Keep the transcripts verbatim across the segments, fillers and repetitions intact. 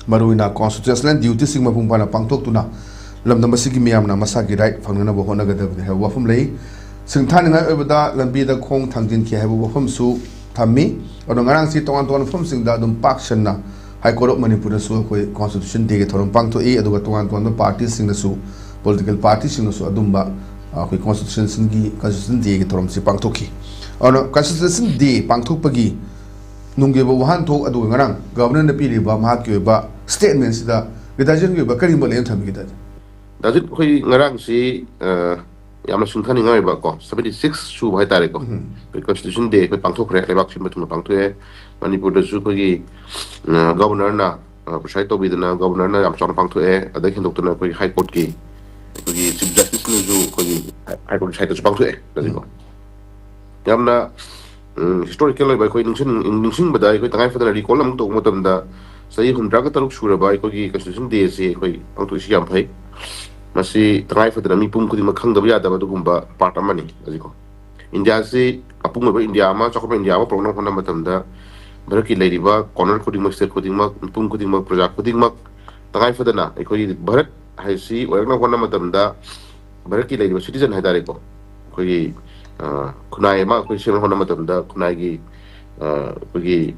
ꯃꯔꯨꯑꯣꯏꯅ constitutional duty ꯁꯤꯡ ꯃꯄꯨꯡ ꯐꯥꯅ ꯄꯥꯡꯊꯣꯛꯇꯨꯅ ꯂꯝꯗꯝ ꯑꯁꯤꯒꯤ ꯃꯤꯌꯥꯝꯅ ꯃꯁꯥꯒꯤ right ꯐꯪꯅꯅꯕ ꯍꯣꯠꯅꯒꯗꯕꯅꯤ ꯍꯥꯏꯕ ꯋꯥꯐꯝ ꯂꯩ꯫ ꯁꯤꯡꯊꯥꯅꯤꯡꯉꯥꯏ ꯑꯣꯏꯕꯗ ꯂꯝꯕꯤꯗ ꯈꯣꯡ ꯊꯥꯡꯖꯤꯟꯈꯤ ꯍꯥꯏꯕ ꯋꯥꯐꯝꯁꯨ ꯊꯝꯃꯤ꯫ ꯑꯗꯣ ꯉꯔꯥꯡꯁꯤ ꯇꯣꯉꯥꯟ ꯇꯣꯉꯥꯟꯕ ꯃꯐꯝꯁꯤꯡꯗ ꯑꯗꯨꯝ ꯄꯥꯛ ꯁꯟꯅ High Court of ꯃꯅꯤꯄꯨꯔꯗꯁꯨ ꯑꯩꯈꯣꯏ Constitution Day ꯒꯤ ꯊꯧꯔꯝ ꯄꯥꯡꯊꯣꯛꯏ, ꯑꯗꯨꯒ ꯇꯣꯉꯥꯟ ꯇꯣꯉꯥꯟꯕ party ꯁꯤꯡꯅꯁꯨ, political party ꯁꯤꯡꯅꯁꯨ ꯑꯗꯨꯝꯕ, ꯑ, ꯑꯩꯈꯣꯏ Constitution ꯒꯤ, Constitution Day ꯒꯤ ꯊꯧꯔꯝꯁꯤ ꯄꯥꯡꯊꯣꯛꯈꯤ꯫ ꯑꯗꯨꯅ Constitution Day ꯄꯥꯡꯊꯣꯛꯄꯒꯤ ꯅꯨꯡꯒꯤ ꯑꯣꯏꯕ ꯋꯥꯍꯟꯊꯣꯛ, ꯑꯗꯨꯒ ꯉꯔꯥꯡ Governor ꯅ ꯄꯤꯔꯤꯕ ꯃꯍꯥꯛꯀꯤ ꯑꯣꯏꯕ statement ꯁꯤꯗ ꯒꯤꯇꯥꯖꯤꯠꯀꯤ ꯑꯣꯏꯕ ꯀꯔꯤ ꯃꯣꯠ ꯂꯩꯅ ꯊꯝꯕꯤꯒꯦ, ꯒꯤꯇꯥꯖꯤꯠ? ꯗꯥꯖꯤꯠ, ꯑꯩꯈꯣꯏ ꯉꯔꯥꯡꯁꯤ, ꯑ, ꯌꯥꯝꯅ ꯁꯤꯡꯊꯥꯅꯤꯡꯉꯥꯏ ꯑꯣꯏꯕ ꯀꯣ, seventy six ꯁꯨꯕ ꯍꯥꯏꯇꯥꯔꯦꯀꯣ, ꯎꯝ꯫ ꯑꯩꯈꯣꯏ Constitution Day ꯑꯩꯈꯣꯏ ꯄꯥꯡꯊꯣꯛꯈ꯭ꯔꯦ, ꯂꯩꯕꯥꯛ ꯁꯤꯟꯕ ꯊꯨꯡꯅ ꯄꯥꯡꯊꯣꯛꯑꯦ꯫ ꯃꯅꯤꯄꯨꯔꯗꯁꯨ ꯑꯩꯈꯣꯏꯒꯤ, ꯑ, Governor ꯅ, ꯑ, preside ꯇꯧꯕꯤꯗꯅ, Governor ꯅ ꯌꯥꯝ ꯆꯥꯎꯅ ꯄꯥꯡꯊꯣꯛꯑꯦ꯫ ꯑꯗꯩ ꯍꯦꯟꯗꯣꯛꯇꯅ ꯑꯩꯈꯣꯏꯒꯤ High Court ꯀꯤ, ꯑꯩꯈꯣꯏꯒꯤ Chief Justice ꯅꯁꯨ ꯑꯩꯈꯣꯏꯒꯤ High Court ꯀꯤ side ꯇꯁꯨ ꯄꯥꯡꯊꯣꯛꯑꯦ꯫ ꯑꯗꯨꯀꯣ, ꯎꯝ꯫ ꯌꯥꯝꯅ, ꯎꯝ, historical ꯑꯣꯏꯕ, ꯑꯩꯈꯣꯏ ꯅꯤꯡꯁꯤꯡ-, ꯅꯤꯡꯁꯤꯡꯕꯗ ꯑꯩꯈꯣꯏ ꯇꯉꯥꯏ ꯐꯗꯅ recall ꯑꯃꯨꯛ ꯇꯧꯕ ꯃꯇꯝꯗ, ꯆꯍꯤ ꯍꯨꯝꯗ꯭ꯔꯥꯒ ꯇꯔꯨꯛ ꯁꯨꯔꯕ ꯑꯩꯈꯣꯏꯒꯤ Constitution Day ꯑꯁꯤ ꯑꯩꯈꯣꯏ ꯄꯥꯡꯊꯣꯛꯏꯁꯤ ꯌꯥꯝ ꯐꯩ꯫ ꯃꯁꯤ ꯇꯉꯥꯏ ꯐꯗꯅ ꯃꯤꯄꯨꯝ ꯈꯨꯗꯤꯡꯃꯛ ꯈꯪꯗꯕ ꯌꯥꯗꯕ ꯑꯗꯨꯒꯨꯝꯕ part ꯑꯃꯅꯤ꯫ ꯑꯁꯤꯀꯣ, ꯏꯟꯗꯤꯌꯥꯁꯤ ꯑꯄꯨꯡ ꯑꯣꯏꯕ ꯏꯟꯗꯤꯌꯥ ꯑꯃ, ꯆꯥꯎꯈꯠꯄ ꯏꯟꯗꯤꯌꯥ ꯑꯃ ꯄꯨꯔꯛꯅꯕ ꯍꯣꯠꯅꯕ ꯃꯇꯝꯗ, ꯚꯥꯔꯠꯀꯤ ꯂꯩꯔꯤꯕ corner ꯈꯨꯗꯤꯡꯃꯛ, state ꯈꯨꯗꯤꯡꯃꯛ, ꯃꯤꯄꯨꯝ ꯈꯨꯗꯤꯡꯃꯛ, ꯄ꯭ꯔꯖꯥ ꯈꯨꯗꯤꯡꯃꯛ ꯇꯉꯥꯏ ꯐꯗꯅ ꯑꯩꯈꯣꯏꯒꯤ ꯚꯥꯔꯠ ꯍꯥꯏꯁꯤ ꯑꯣꯏꯔꯛꯅꯕ ꯍꯣꯠꯅꯕ ꯃꯇꯝꯗ, ꯚꯥꯔꯠꯀꯤ ꯂꯩꯔꯤꯕ citizen ꯍꯥꯏꯇꯥꯔꯦꯀꯣ, ꯑꯩꯈꯣꯏꯒꯤ, ꯑ, ꯈꯨꯟꯅꯥꯏ ꯑꯃ ꯑꯩꯈꯣꯏ ꯁꯦꯝꯅꯕ ꯍꯣꯠꯅꯕ ꯃꯇꯝꯗ, ꯈꯨꯟꯅꯥꯏꯒꯤ, ꯑ, ꯑꯩꯈꯣꯏꯒꯤ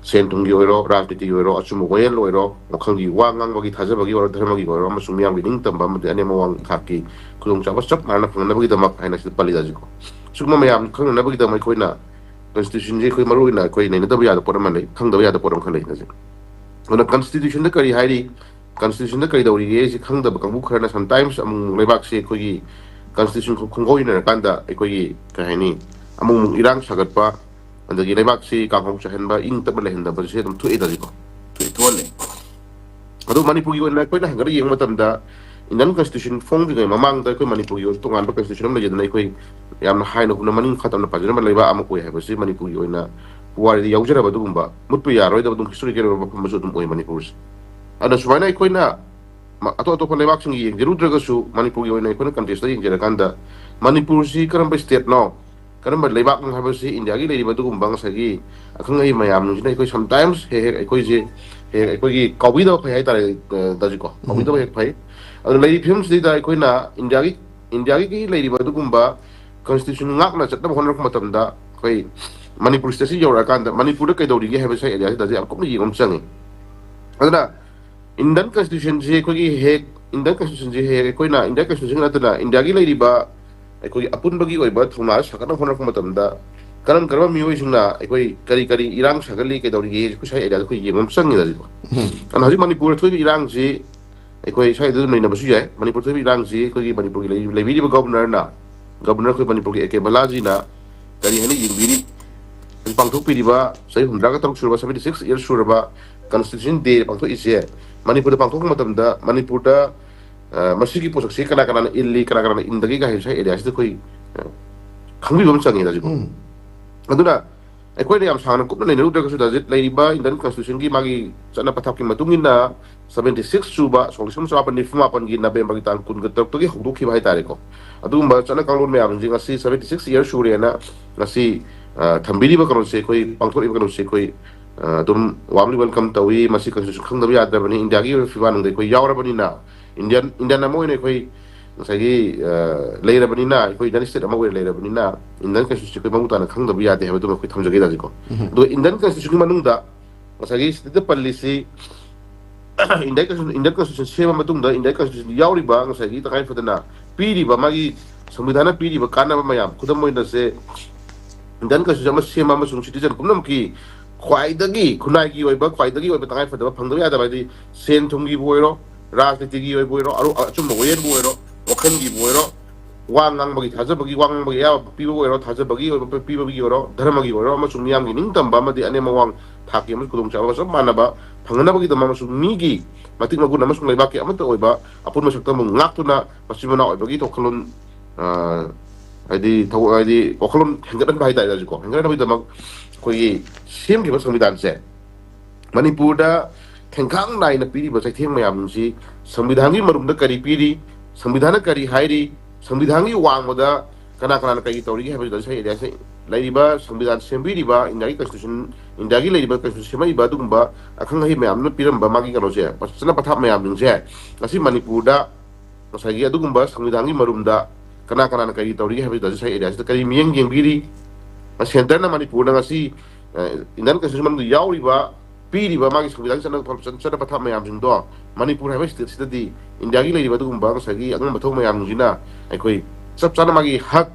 ꯁꯦꯟ ꯊꯨꯝꯒꯤ ꯑꯣꯏꯔꯣ, ꯔꯥꯖꯅꯤꯇꯤꯒꯤ ꯑꯣꯏꯔꯣ, ꯑꯆꯨꯝꯕ ꯋꯥꯌꯦꯜ ꯑꯣꯏꯔꯣ, ꯋꯥꯈꯜꯒꯤ ꯋꯥ ꯉꯥꯡꯕꯒꯤ, ꯊꯥꯖꯕꯒꯤ ꯑꯣꯏꯔꯣ, ꯙꯔꯃꯒꯤ ꯑꯣꯏꯔꯣ, ꯑꯃꯁꯨꯡ ꯃꯤꯌꯥꯝꯒꯤ ꯅꯤꯡꯇꯝꯕ ꯑꯃꯗꯤ ꯑꯅꯦꯝ ꯑꯋꯥꯡ ꯊꯥꯛꯀꯤ ꯈꯨꯗꯣꯡꯆꯥꯕ ꯆꯞ ꯃꯥꯟꯅꯅ ꯐꯪꯅꯅꯕꯒꯤꯗꯃꯛ ꯍꯥꯏꯅ ꯁꯤꯗ ꯄꯜꯂꯤꯗ ꯍꯧꯖꯤꯛꯀꯣ꯫ ꯁꯤꯒꯨꯝꯕ ꯃꯌꯥꯝ ꯈꯪꯅꯅꯕꯒꯤꯗꯃꯛ ꯑꯩꯈꯣꯏꯅ Constitution ꯁꯦ ꯑꯩꯈꯣꯏ ꯃꯔꯨꯑꯣꯏꯅ ꯑꯩꯈꯣꯏ ꯅꯩꯅꯗꯕ ꯌꯥꯗꯕ ꯄꯣꯠ ꯑꯃ ꯂꯩ, ꯈꯪꯗꯕ ꯌꯥꯗꯕ ꯄꯣꯠ ꯑꯃꯈꯛ ꯂꯩ ꯍꯧꯖꯤꯛ꯫ ꯑꯗꯨꯅ Constitution ꯗ ꯀꯔꯤ ꯍꯥꯏꯔꯤ, Constitution ꯗ ꯀꯔꯤ ꯇꯧꯔꯤꯒꯦ ꯍꯥꯏꯁꯤ ꯈꯪꯗꯕ ꯀꯥꯡꯕꯨ ꯈꯔꯅ sometimes ꯑꯃꯨꯛ ꯂꯩꯕꯥꯛꯁꯦ ꯑꯩꯈꯣꯏꯒꯤ Constitution ꯈꯣꯡꯒꯧ ꯏꯟꯅꯔꯀꯥꯟꯗ ꯑꯩꯈꯣꯏꯒꯤ, ꯀꯩ ꯍꯥꯏꯅꯤ, ꯑꯃꯨꯛ ꯑꯃꯨꯛ ꯏꯔꯥꯡ ꯁꯥꯒꯠꯄ, ꯑꯗꯒꯤ ꯂꯩꯕꯥꯛꯁꯤ ꯀꯥꯡꯍꯧ ꯆꯥꯏꯍꯟꯕ, ꯏꯪ ꯇꯞꯅ ꯂꯩꯍꯟꯗꯕꯁꯦ ꯑꯗꯨꯝ ꯊꯣꯛꯑꯦꯗꯅꯀꯣ꯫ ꯊꯣꯛꯑꯦ, ꯊꯣꯛꯍꯜꯂꯦ꯫ ꯑꯗꯣ ꯃꯅꯤꯄꯨꯔꯒꯤ ꯑꯣꯏꯅ ꯑꯩꯈꯣꯏꯅ ꯍꯪꯒꯠꯂ ꯌꯦꯡꯕ ꯃꯇꯝꯗ, Indian Constitution ꯐꯣꯡꯗ꯭ꯔꯤꯉꯩ ꯃꯃꯥꯡꯗ ꯑꯩꯈꯣꯏ ꯃꯅꯤꯄꯨꯔꯒꯤ ꯑꯣꯏꯕ ꯇꯣꯉꯥꯟꯕ Constitution ꯑꯃ ꯂꯩꯖꯗꯅ, ꯑꯩꯈꯣꯏ ꯌꯥꯝꯅ ꯍꯥꯏꯅ ꯍꯨꯅ ꯃꯅꯤꯡ ꯈꯥ ꯇꯝꯅ ꯄꯥꯖꯔꯝꯕ ꯂꯩꯕꯥꯛ ꯑꯃ ꯑꯣꯏ ꯍꯥꯏꯕꯁꯤ ꯃꯅꯤꯄꯨꯔꯒꯤ ꯑꯣꯏꯅ ꯄꯨꯋꯥꯔꯤꯗ ꯌꯥꯎꯖꯔꯕ ꯑꯗꯨꯒꯨꯝꯕ ꯃꯨꯠꯄ ꯌꯥꯔꯣꯏꯗꯕ ꯑꯗꯨꯝ historical ꯑꯣꯏꯕ ꯃꯐꯝ ꯑꯃꯁꯨ ꯑꯗꯨꯝ ꯑꯣꯏ ꯃꯅꯤꯄꯨꯔꯁꯦ꯫ ꯑꯗꯨꯅ ꯁꯨꯃꯥꯏꯅ ꯑꯩꯈꯣꯏꯅ ꯃ-, ꯑꯇꯣꯞ ꯑꯇꯣꯞꯄ ꯂꯩꯕꯥꯛꯁꯤꯡꯒ ꯌꯦꯡꯖꯔꯨꯗ꯭ꯔꯒꯁꯨ, ꯃꯅꯤꯄꯨꯔꯒꯤ ꯑꯣꯏꯅ ꯑꯩꯈꯣꯏꯅ context ꯇ ꯌꯦꯡꯖꯔꯀꯥꯟꯗ, ꯃꯅꯤꯄꯨꯔꯁꯤ ꯀꯔꯝꯕ state ꯅꯣ? ꯀꯔꯝꯕ ꯂꯩꯕꯥꯛꯅꯣ ꯍꯥꯏꯕꯁꯤ ꯏꯟꯗꯤꯌꯥꯒꯤ ꯂꯩꯔꯤꯕ ꯑꯗꯨꯒꯨꯝꯕ ꯉꯁꯥꯏꯒꯤ ꯑꯈꯪ ꯑꯍꯩ ꯃꯌꯥꯝꯁꯤꯅ ꯑꯩꯈꯣꯏ sometimes ꯍꯦꯛ ꯍꯦꯛ ꯑꯩꯈꯣꯏꯁꯦ ꯍꯦꯛ ꯍꯦꯛ ꯑꯩꯈꯣꯏꯒꯤ ꯀꯥꯎꯕꯤꯗꯕ ꯐꯩ ꯍꯥꯏꯇꯥꯔꯦ꯫ ꯗꯥꯖꯤꯀꯣ, ꯀꯥꯎꯕꯤꯗꯕ ꯍꯦꯛ ꯐꯩ꯫ ꯑꯗꯨꯅ ꯂꯩꯔꯤꯕ ꯐꯤꯕꯝꯁꯤꯗꯩꯗ ꯑꯩꯈꯣꯏꯅ ꯏꯟꯗꯤꯌꯥꯒꯤ ꯏꯟꯗꯤꯌꯥꯒꯤ ꯂꯩꯔꯤꯕ ꯑꯗꯨꯒꯨꯝꯕ constitution ꯉꯥꯛꯅ ꯆꯠꯅꯕ ꯍꯣꯠꯅꯔꯛꯄ ꯃꯇꯝꯗ ꯑꯩꯈꯣꯏ ꯃꯅꯤꯄꯨꯔ stateꯁꯤ ꯌꯧꯔꯛꯑꯀꯥꯟꯗ ꯃꯅꯤꯄꯨꯔꯗ ꯀꯩꯗꯧꯔꯤꯒꯦ ꯍꯥꯏꯕꯁꯤ ꯑꯦꯔꯤꯌꯥꯁꯤꯗ ꯌꯥꯝ ꯀꯨꯞꯅ ꯌꯦꯡꯕ ꯑꯃ ꯆꯪꯉꯤ꯫ ꯑꯗꯨꯅ Indian constitutionꯁꯤ ꯑꯩꯈꯣꯏꯒꯤ ꯍꯦꯛ Indian constitutionꯁꯤ ꯍꯦꯛ ꯑꯩꯈꯣꯏꯅ Indian constitution ꯅꯠꯇꯅ ꯏꯟꯗꯤꯌꯥꯒꯤ ꯂꯩꯔꯤꯕ ꯑꯩꯈꯣꯏꯒꯤ ꯑꯄꯨꯟꯕꯒꯤ ꯑꯣꯏꯕ ꯊꯧꯅꯥ ꯁꯥꯒꯠꯅꯕ ꯍꯣꯠꯅꯔꯛꯄ ꯃꯇꯝꯗ ꯀꯔꯝ ꯀꯔꯝꯕ ꯃꯤꯑꯣꯏꯁꯤꯡꯅ ꯑꯩꯈꯣꯏ ꯀꯔꯤ ꯀꯔꯤ ꯏꯔꯥꯡ ꯁꯥꯒꯠꯂꯤ, ꯀꯩꯗꯧꯔꯤꯒꯦ, ꯑꯩꯈꯣꯏ ꯁ꯭ꯋꯥꯏ ꯑꯦꯔꯤꯌꯥꯗ ꯑꯩꯈꯣꯏ ꯌꯦꯡꯕ ꯑꯃ ꯆꯪꯉꯤꯗꯅꯀꯣ꯫ ꯑꯗꯨꯅ ꯍꯧꯖꯤꯛ ꯃꯅꯤꯄꯨꯔꯗ ꯊꯣꯛꯏꯕ ꯏꯔꯥꯡꯁꯤ ꯑꯩꯈꯣꯏ ꯁ꯭ꯋꯥꯏꯗ ꯑꯗꯨꯝ ꯅꯩꯅꯕꯁꯨ ꯌꯥꯏ꯫ ꯃꯅꯤꯄꯨꯔ ꯊꯣꯛꯏꯕ ꯏꯔꯥꯡꯁꯤ ꯑꯩꯈꯣꯏꯒꯤ ꯃꯅꯤꯄꯨꯔꯒꯤ ꯂꯩ- ꯂꯩꯕꯤꯔꯤꯕ ꯒꯣꯕꯔꯅꯔꯅ, ꯒꯣꯕꯔꯅꯔ ꯑꯩꯈꯣꯏ ꯃꯅꯤꯄꯨꯔꯒꯤ ꯑꯦ ꯀꯦ ꯕꯂꯥꯖꯤꯅ ꯀꯔꯤ ꯍꯥꯏꯅ ꯌꯦꯡꯕꯤꯔꯤ? ꯍꯧꯖꯤꯛ ꯄꯥꯡꯊꯣꯛꯄꯤꯔꯤꯕ ꯆꯍꯤ ꯍꯨꯝꯗ꯭ꯔꯥꯒ ꯇꯔꯨꯛ ꯁꯨꯔꯕ, seventy six years ꯁꯨꯔꯕ Constitution Day ꯄꯥꯡꯊꯣꯛꯏꯁꯦ ꯃꯅꯤꯄꯨꯔꯗ ꯄꯥꯡꯊꯣꯛꯄ ꯃꯇꯝꯗ ꯃꯅꯤꯄꯨꯔꯗ, ꯑ, ꯃꯁꯤꯒꯤ ꯄꯣꯠꯁꯛꯁꯤ ꯀꯅꯥ ꯀꯅꯥꯅ ꯏꯜꯂꯤ, ꯀꯅꯥ ꯀꯅꯥꯅ ꯏꯟꯗꯒꯦ ꯍꯥꯏꯕꯁꯤ ꯑꯦꯔꯤꯌꯥꯁꯤꯗ ꯑꯩꯈꯣꯏ, ꯑ, ꯈꯪꯕꯤꯕ ꯑꯃ ꯆꯪꯉꯦ ꯍꯧꯖꯤꯛ꯫ ꯑꯗꯨꯅ ꯑꯩꯈꯣꯏꯅ ꯌꯥꯝ ꯁꯥꯡꯅ ꯀꯨꯞꯅ ꯅꯩꯅꯔꯨꯗ꯭ꯔꯒꯁꯨ, ꯗꯥꯖꯤꯠ, ꯂꯩꯔꯤꯕ Indian Constitutionꯒꯤ ꯃꯥꯒꯤ ꯆꯠꯅ ꯄꯊꯥꯞꯀꯤ ꯃꯇꯨꯡ ꯏꯟꯅ seventy six ꯁꯨꯕ, ꯁꯣꯛ ꯂꯤꯁꯤꯡ ꯑꯃ ꯆꯃꯥꯄꯟ ꯅꯤꯐꯨ ꯃꯥꯄꯟꯒꯤ Novemberꯒꯤ ꯇꯥꯡ ꯀꯨꯟꯒ ꯇꯔꯨꯛꯇꯒꯤ ꯍꯧꯗꯣꯛꯈꯤꯕ ꯍꯥꯏꯇꯥꯔꯦꯀꯣ꯫ ꯑꯗꯨꯒꯨꯝꯕ ꯆꯠꯅ ꯀꯥꯡꯂꯣꯟ ꯃꯌꯥꯝꯁꯤ ꯉꯁꯤ seventy six years ꯁꯨꯔꯦꯅ ꯉꯁꯤ, ꯑ, ꯊꯝꯕꯤꯔꯤꯕ ꯀꯩꯅꯣꯁꯦ, ꯑꯩꯈꯣꯏ ꯄꯥꯡꯊꯣꯛꯏꯕ ꯀꯩꯅꯣꯁꯦ, ꯑꯩꯈꯣꯏ, ꯑ, ꯑꯗꯨꯝ warmly welcome ꯇꯧꯏ꯫ ꯃꯁꯤ ꯀꯩꯁꯨ ꯈꯪꯗꯕ ꯌꯥꯗ꯭ꯔꯕꯅꯤ꯫ ꯏꯟꯗꯤꯌꯥꯒꯤ ꯑꯣꯏꯕ ꯐꯤꯕꯥꯜꯅꯨꯡꯗ ꯑꯩꯈꯣꯏ ꯌꯥꯎꯔꯕꯅꯤꯅ, Indian, Indian ꯑꯃ ꯑꯣꯏꯅ ꯑꯩꯈꯣꯏ ꯉꯁꯥꯏꯒꯤ, ꯑ, ꯂꯩꯔꯕꯅꯤꯅ, ꯑꯩꯈꯣꯏ Indian state ꯑꯃ ꯑꯣꯏꯅ ꯂꯩꯔꯕꯅꯤꯅ, Indian Constitutionꯁꯦ ꯑꯩꯈꯣꯏ ꯃꯃꯨꯠ ꯇꯥꯅ ꯈꯪꯗꯕ ꯌꯥꯗꯦ ꯍꯥꯏꯕꯗꯨꯃ ꯑꯩꯈꯣꯏ ꯊꯝꯖꯒꯦ, ꯗꯥꯖꯤꯀꯣ꯫ ꯑꯗꯨꯒ Indian Constitutionꯒꯤ ꯃꯅꯨꯡꯗ ꯉꯁꯥꯏꯒꯤ ꯁꯤꯗ ꯄꯜꯂꯤꯁꯤ Indian Constitution, Indian Constitution ꯁꯦꯝꯕ ꯃꯇꯨꯡꯗ Indian Constitution ꯌꯥꯎꯔꯤꯕ ꯉꯁꯥꯏꯒꯤ ꯇꯉꯥꯏ ꯐꯗꯅ ꯄꯤꯔꯤꯕ ꯃꯥꯒꯤ ꯁꯪꯕꯤꯙꯥꯟꯅ ꯄꯤꯔꯤꯕ ꯀꯥꯟꯅꯕ ꯃꯌꯥꯝ, ꯈꯨꯗꯝ ꯑꯣꯏꯅ ꯁꯦ, Indian Constitution ꯑꯃ ꯁꯦꯝꯕ ꯑꯃꯁꯨꯡ citizen ꯄꯨꯝꯅꯃꯛꯀꯤ ꯈ꯭ꯋꯥꯏꯗꯒꯤ ꯈꯨꯟꯅꯥꯏꯒꯤ ꯑꯣꯏꯕ, ꯈ꯭ꯋꯥꯏꯗꯒꯤ ꯑꯣꯏꯕ ꯇꯉꯥꯏ ꯐꯗꯕ ꯐꯪꯗꯕ ꯌꯥꯗꯕ ꯍꯥꯏꯗꯤ ꯁꯦꯟ ꯊꯨꯝꯒꯤꯕꯨ ꯑꯣꯏꯔꯣ, ꯔꯥꯖꯅꯤꯇꯤꯒꯤ ꯑꯣꯏꯕ ꯑꯣꯏꯔꯣ, ꯑꯔꯨ-, ꯑꯆꯨꯝꯕ ꯋꯥꯌꯦꯜꯕꯨ ꯑꯣꯏꯔꯣ, ꯋꯥꯈꯜꯒꯤꯕꯨ ꯑꯣꯏꯔꯣ, ꯋꯥ ꯉꯥꯡꯕꯒꯤ ꯊꯥꯖꯕꯒꯤ, ꯋꯥ ꯉꯥꯡꯕꯒꯤ ꯑꯌꯥꯕ ꯄꯤꯕꯕꯨ ꯑꯣꯏꯔꯣ, ꯊꯥꯖꯕꯒꯤ ꯑꯣꯏꯕ ꯄꯤꯕꯒꯤ ꯑꯣꯏꯔꯣ, ꯙꯔꯃꯒꯤ ꯑꯣꯏꯔꯣ, ꯑꯃꯁꯨꯡ ꯃꯤꯌꯥꯝꯒꯤ ꯅꯤꯡꯇꯝꯕ ꯑꯃꯗꯤ ꯑꯅꯦꯝ ꯑꯋꯥꯡ ꯊꯥꯛꯀꯤ ꯑꯃꯁꯨꯡ ꯈꯨꯗꯣꯡꯆꯥꯕ ꯆꯞ ꯃꯥꯟꯅꯕ ꯐꯪꯅꯅꯕꯒꯤꯗꯃꯛ ꯑꯃꯁꯨꯡ ꯃꯤꯒꯤ ꯃꯇꯤꯛ ꯃꯒꯨꯟ ꯑꯃꯁꯨꯡ ꯂꯩꯕꯥꯛꯀꯤ ꯑꯃꯠꯇ ꯑꯣꯏꯕ ꯑꯄꯨꯟꯕ ꯁꯛꯇꯝꯕꯨ ꯉꯥꯛꯇꯨꯅ ꯃꯆꯤꯟ ꯃꯅꯥꯎ ꯑꯣꯏꯕꯒꯤ ꯋꯥꯈꯜꯂꯣꯟ, ꯑ, ꯍꯥꯏꯗꯤ ꯊꯧ-, ꯍꯥꯏꯗꯤ ꯋꯥꯈꯜꯂꯣꯟ ꯍꯦꯟꯒꯠꯍꯟꯕ ꯍꯥꯏꯇꯥꯔꯦ ꯍꯧꯖꯤꯛꯀꯣ, ꯍꯦꯟꯒꯠꯍꯟꯕꯒꯤꯗꯃꯛ ꯑꯩꯈꯣꯏꯒꯤ ꯁꯦꯝꯈꯤꯕ ꯁꯪꯕꯤꯙꯥꯟꯁꯦ ꯃꯅꯤꯄꯨꯔꯗ ꯊꯦꯡꯈꯥꯡ ꯅꯥꯏꯅ ꯄꯤꯔꯤꯕ ꯆꯩꯊꯦꯡ ꯃꯌꯥꯝꯁꯤ ꯁꯪꯕꯤꯙꯥꯟꯒꯤ ꯃꯔꯨꯝꯗ ꯀꯔꯤ ꯄꯤꯔꯤ, ꯁꯪꯕꯤꯙꯥꯟꯅ ꯀꯔꯤ ꯍꯥꯏꯔꯤ, ꯁꯪꯕꯤꯙꯥꯟꯒꯤ ꯋꯥꯡꯃꯗ ꯀꯅꯥ ꯀꯅꯥꯅ ꯀꯔꯤ ꯇꯧꯔꯤꯒꯦ ꯍꯥꯏꯕꯁꯤꯗ ꯉꯁꯥꯏ ꯑꯦꯔꯤꯌꯥꯁꯦ ꯂꯩꯔꯤꯕ ꯁꯪꯕꯤꯙꯥꯟ ꯁꯦꯝꯕꯤꯔꯤꯕ, ꯏꯟꯗꯤꯌꯥꯒꯤ ꯀꯟꯁꯇꯤꯇ꯭ꯌꯨꯁꯟ, ꯏꯟꯗꯤꯌꯥꯒꯤ ꯂꯩꯔꯤꯕ ꯀꯟꯁꯇꯤꯇ꯭ꯌꯨꯁꯟ ꯁꯦꯝꯃꯛꯏꯕ ꯑꯗꯨꯒꯨꯝꯕ ꯑꯈꯪ ꯑꯍꯩ ꯃꯌꯥꯝꯗꯨꯅ ꯄꯤꯔꯝꯕ ꯃꯥꯒꯤ ꯀꯩꯅꯣꯁꯦ, ꯆꯠꯅ ꯄꯊꯥꯞ ꯃꯌꯥꯝꯁꯤꯡꯁꯦ ꯉꯁꯤ ꯃꯅꯤꯄꯨꯔꯗ ꯉꯁꯥꯏꯒꯤ ꯑꯗꯨꯒꯨꯝꯕ ꯁꯪꯕꯤꯙꯥꯟꯒꯤ ꯃꯔꯨꯝꯗ ꯀꯅꯥ ꯀꯅꯥꯅ ꯀꯔꯤ ꯇꯧꯔꯤꯒꯦ ꯍꯥꯏꯕꯁꯤꯗ ꯉꯁꯥꯏ ꯑꯦꯔꯤꯌꯥꯁꯤꯗ ꯀꯔꯤ ꯃꯤꯠꯌꯦꯡ ꯌꯦꯡꯕꯤꯔꯤ? ꯁꯦꯟꯇꯔꯅ ꯃꯅꯤꯄꯨꯔꯗ ꯉꯁꯤ, ꯑ, ꯏꯟꯗꯤꯌꯥꯟ ꯀꯟꯁꯇꯤꯇ꯭ꯌꯨꯁꯟ ꯃꯅꯨꯡꯗ ꯌꯥꯎꯔꯤꯕ, ꯄꯤꯔꯤꯕ ꯃꯥꯒꯤ ꯁꯪꯕꯤꯙꯥꯟꯒꯤ ꯆꯠꯅ ꯆꯠꯅ ꯄꯊꯥꯞ ꯃꯌꯥꯝꯁꯤꯡꯗꯣ ꯃꯅꯤꯄꯨꯔ ꯍꯥꯏꯕ ꯁ꯭ꯇꯦꯠꯁꯤꯗꯗꯤ ꯏꯟꯗꯤꯌꯥꯒꯤ ꯂꯩꯔꯤꯕ ꯑꯗꯨꯒꯨꯝꯕ ꯉꯁꯥꯏꯒꯤ ꯑꯉꯝꯕ ꯃꯊꯧ ꯃꯌꯥꯝꯁꯤꯡꯁꯤꯅ ꯑꯩꯈꯣꯏ ꯆꯞ ꯆꯥꯅ ꯃꯥꯒꯤ ꯍꯛ,